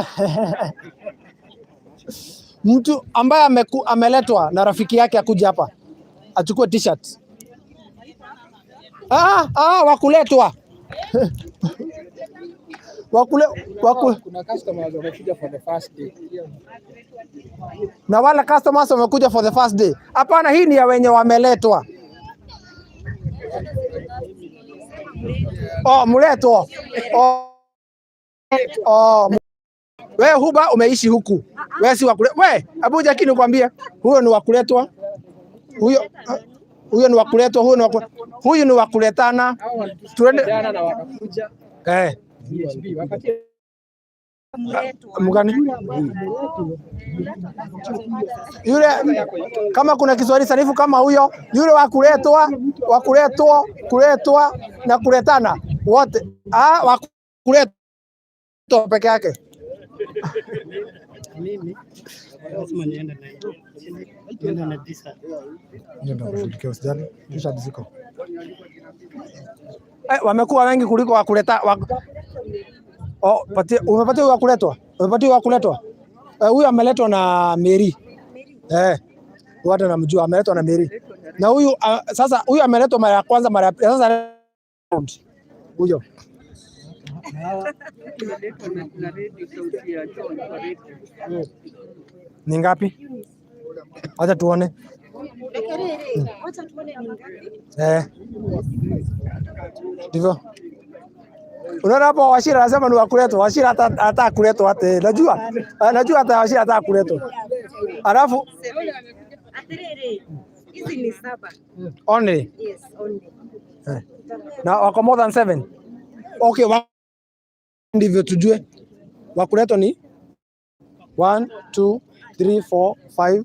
mtu ambaye ameletwa na rafiki yake akuja hapa achukue t-shirt. Wakuletwa. Kuna customers wamekuja for the first day. Na wale customers wamekuja for the first day. Hapana, hii ni ya wenye wameletwa. Oh, mletwa. Oh, wewe huba umeishi huku. Wewe si wakule. Wewe, abu Jackie nikwambie, huyo ni wakuletwa. Huyo ni wakuletwa, huyu ni wakuletana. Tuende jana na wakakuja. DHB wapatie Mgani? Yule kama kuna Kiswahili sanifu kama huyo, yule wa kuletwa, wa kuletwa, kuletwa na kuletana wote. Wa kuletwa peke yake. Mimi lazima niende na hiyo. Niende na tisa. Ndio ndio usijali. Kisha ziko. Wamekuwa wengi kuliko wa kuleta Oh, umepatia huyu wa kuletwa? Umepatia huyu wa kuletwa? Huyu ameletwa na Mary. Watu wanamjua ameletwa na Mary. Na huyu sasa huyu ameletwa mara ya kwanza, mara ya pili. Sasa huyo. Ni ngapi? Acha tuone. Ndivyo. Unaona hapo Wachira anasema ni wakuletwa. Wachira hata kuletwa hata. Najua. Najua hata Wachira hata kuletwa. Alafu hizi ni 7. Only. Yes, only. Na wako more than 7. Okay, ndivyo tujue. Wakuletwa ni 1 2 3 4 5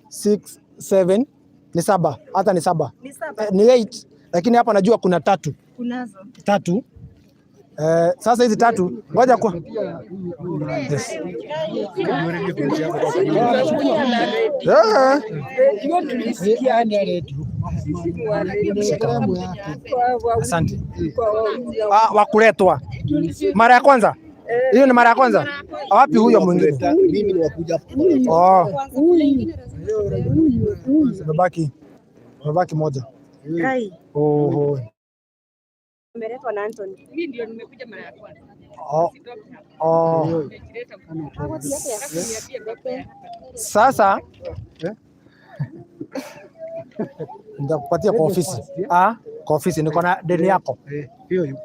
6 7, ni 7. Hata ni 7. Ni 7. Ni 8, lakini hapa najua kuna 3. Kunazo. 3. Sasa hizi 3 ngoja kwa yes. Asante. Wakuletwa mara ya kwanza. Hiyo ni mara ya kwanza. Wapi huyo mwingine? Mimi ni wakuja. Oh. Mabaki moja. Oh. Ameletwa na Anthony. Mimi ndio nimekuja mara ya kwanza. Oh. Oh. Sasa nitakupatia kwa ofisi. Kwa ofisi niko na deni yako. Hiyo.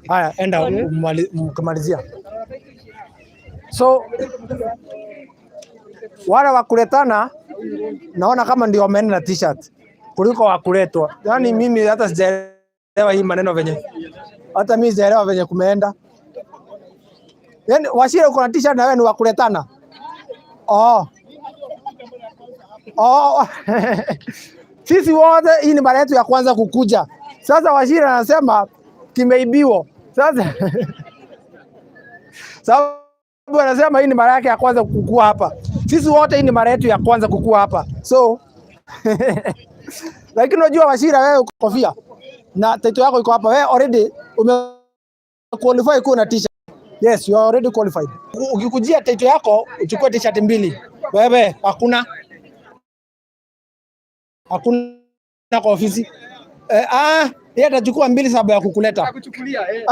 Haya, enda mkimalizia. So Wale wa kuletana naona kama ndio wameenda na t-shirt kuliko wa kuletwa. Yaani mimi hata sijaelewa hii maneno venye, hata mimi sijaelewa venye kumeenda. Yaani Wachira uko na t-shirt na wewe ni wa kuletana. Oh. Oh. Sisi wote hii ni mara yetu ya kwanza kukuja. Sasa Wachira anasema kimeibiwa. Sasa sababu anasema hii ni mara yake ya kwanza kukua hapa. Sisi wote hii ni mara yetu ya kwanza kukua hapa. So lakini unajua Wachira, wewe uko kofia na title yako iko hapa. Wewe already ume qualify kuwa na t-shirt. Yes, you are already qualified. Ukikujia title yako uchukue t-shirt mbili. Wewe hakuna kwa ofisi. Yeye atachukua mbili sababu ya kukuleta. Kuchukulia eh.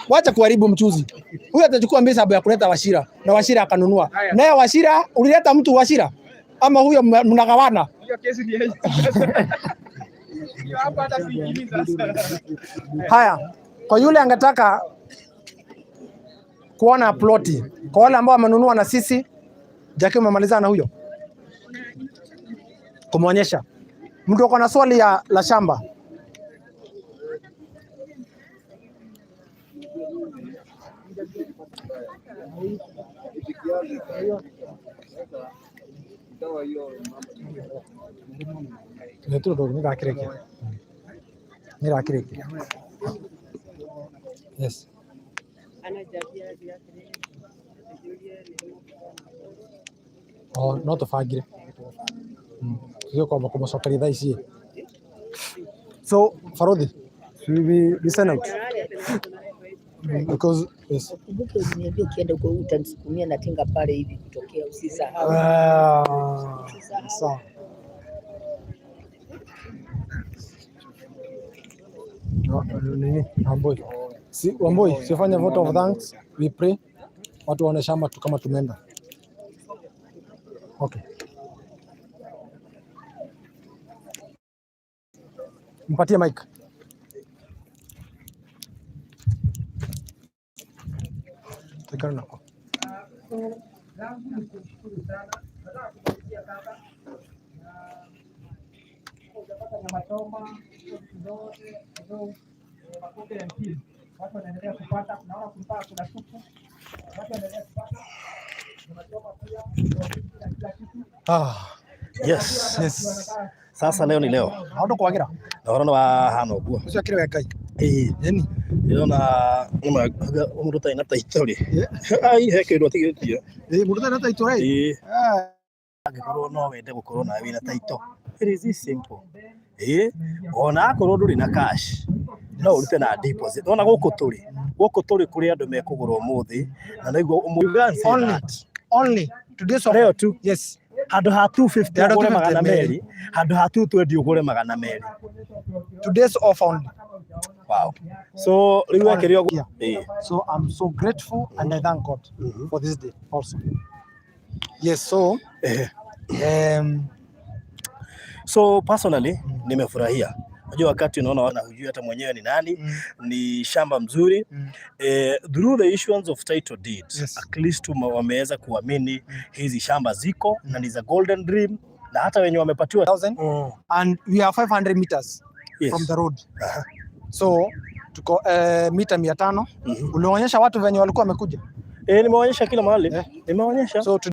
Wacha kuharibu mchuzi. Huyu atachukua mbili sababu ya kuleta Wachira na Wachira akanunua. Naye Wachira, ulileta mtu Wachira ama huyo mnagawana? Hiyo kesi ni yeye. Hiyo hapa hata siingili sasa. Haya, kwa yule angetaka kuona ploti, kwa wale ambao wamenunua na sisi, Jackie, umemalizana na huyo kumwonyesha mtu ako na swali ya la shamba. Nĩrakĩrĩkia. Nĩrakĩrĩkia. Yes. Oh, no tũbangire tũthiĩ kwamba kũmũcokeria thaa ici. So Farodhi, we send out because yes. Kumbuke uliniambia ukienda huko utanisukumia na tinga pale hivi kutokea, usisahau. Ah, sawa. No, nini? Wamboi. Si, Wamboi, sifanye vote of thanks, we pray. Watu waone shamba tu kama tumeenda. Okay. Mpatie mic. Tekana nako. Zangu ni kushukuru sana. Nataka kumalizia sasa. Na utapata nyama choma, hizo vitu zote, hizo makote ya mpili. Watu wanaendelea kupata, naona kumpaa kuna supu. Watu wanaendelea kupata. Nyama choma pia, na kila kitu. Ah, Yes. yes. Sasa leo ni leo. Maũndũ kwagĩra. Na ũhoro wa hana ũguo. Ũcio akĩrĩ we Ngai. Ĩĩ. Ĩni. Ndĩrona mũndũ ũtarĩ na title rĩ. Ai he kĩndũ atigĩtie. Ĩĩ, mũndũ ũtarĩ na title rĩ. Ĩĩ. Angĩkorwo no wende gũkorwo nawe wĩna title. It is this simple. Ĩĩ. Ona akorwo ndũrĩ na cash no ũrute na deposit. Ona gũkũ tũrĩ. Gũkũ tũrĩ kũrĩ andũ mekũgũra ũmũthĩ na nĩguo you can't say Only. that. Only today's offer. Leo tu. Yes. Handũ ha 250 Handũ ũgũre 250 magana merĩ. merĩ, handũ ha 220 ũgũre magana merĩ. Today's offer only. Wow. So rĩu wekĩre ũguo. Yeah. Ĩĩ. So I'm so grateful and I thank God for this day also. Yes, so So personally nimefurahia. Unajua wakati unaona na hujui hata mwenyewe ni nani, ni shamba mzuri. Through the issuance of title deeds, Yes. at least wameweza kuamini hizi shamba ziko na ni za Golden Dream na hata wenye wamepatiwa 1000 and we are 500 meters Yes. from the road. So tuko mita 500. Ulionyesha watu venye walikuwa wamekuja. Nimeonyesha kila mahali. Nimeonyesha. So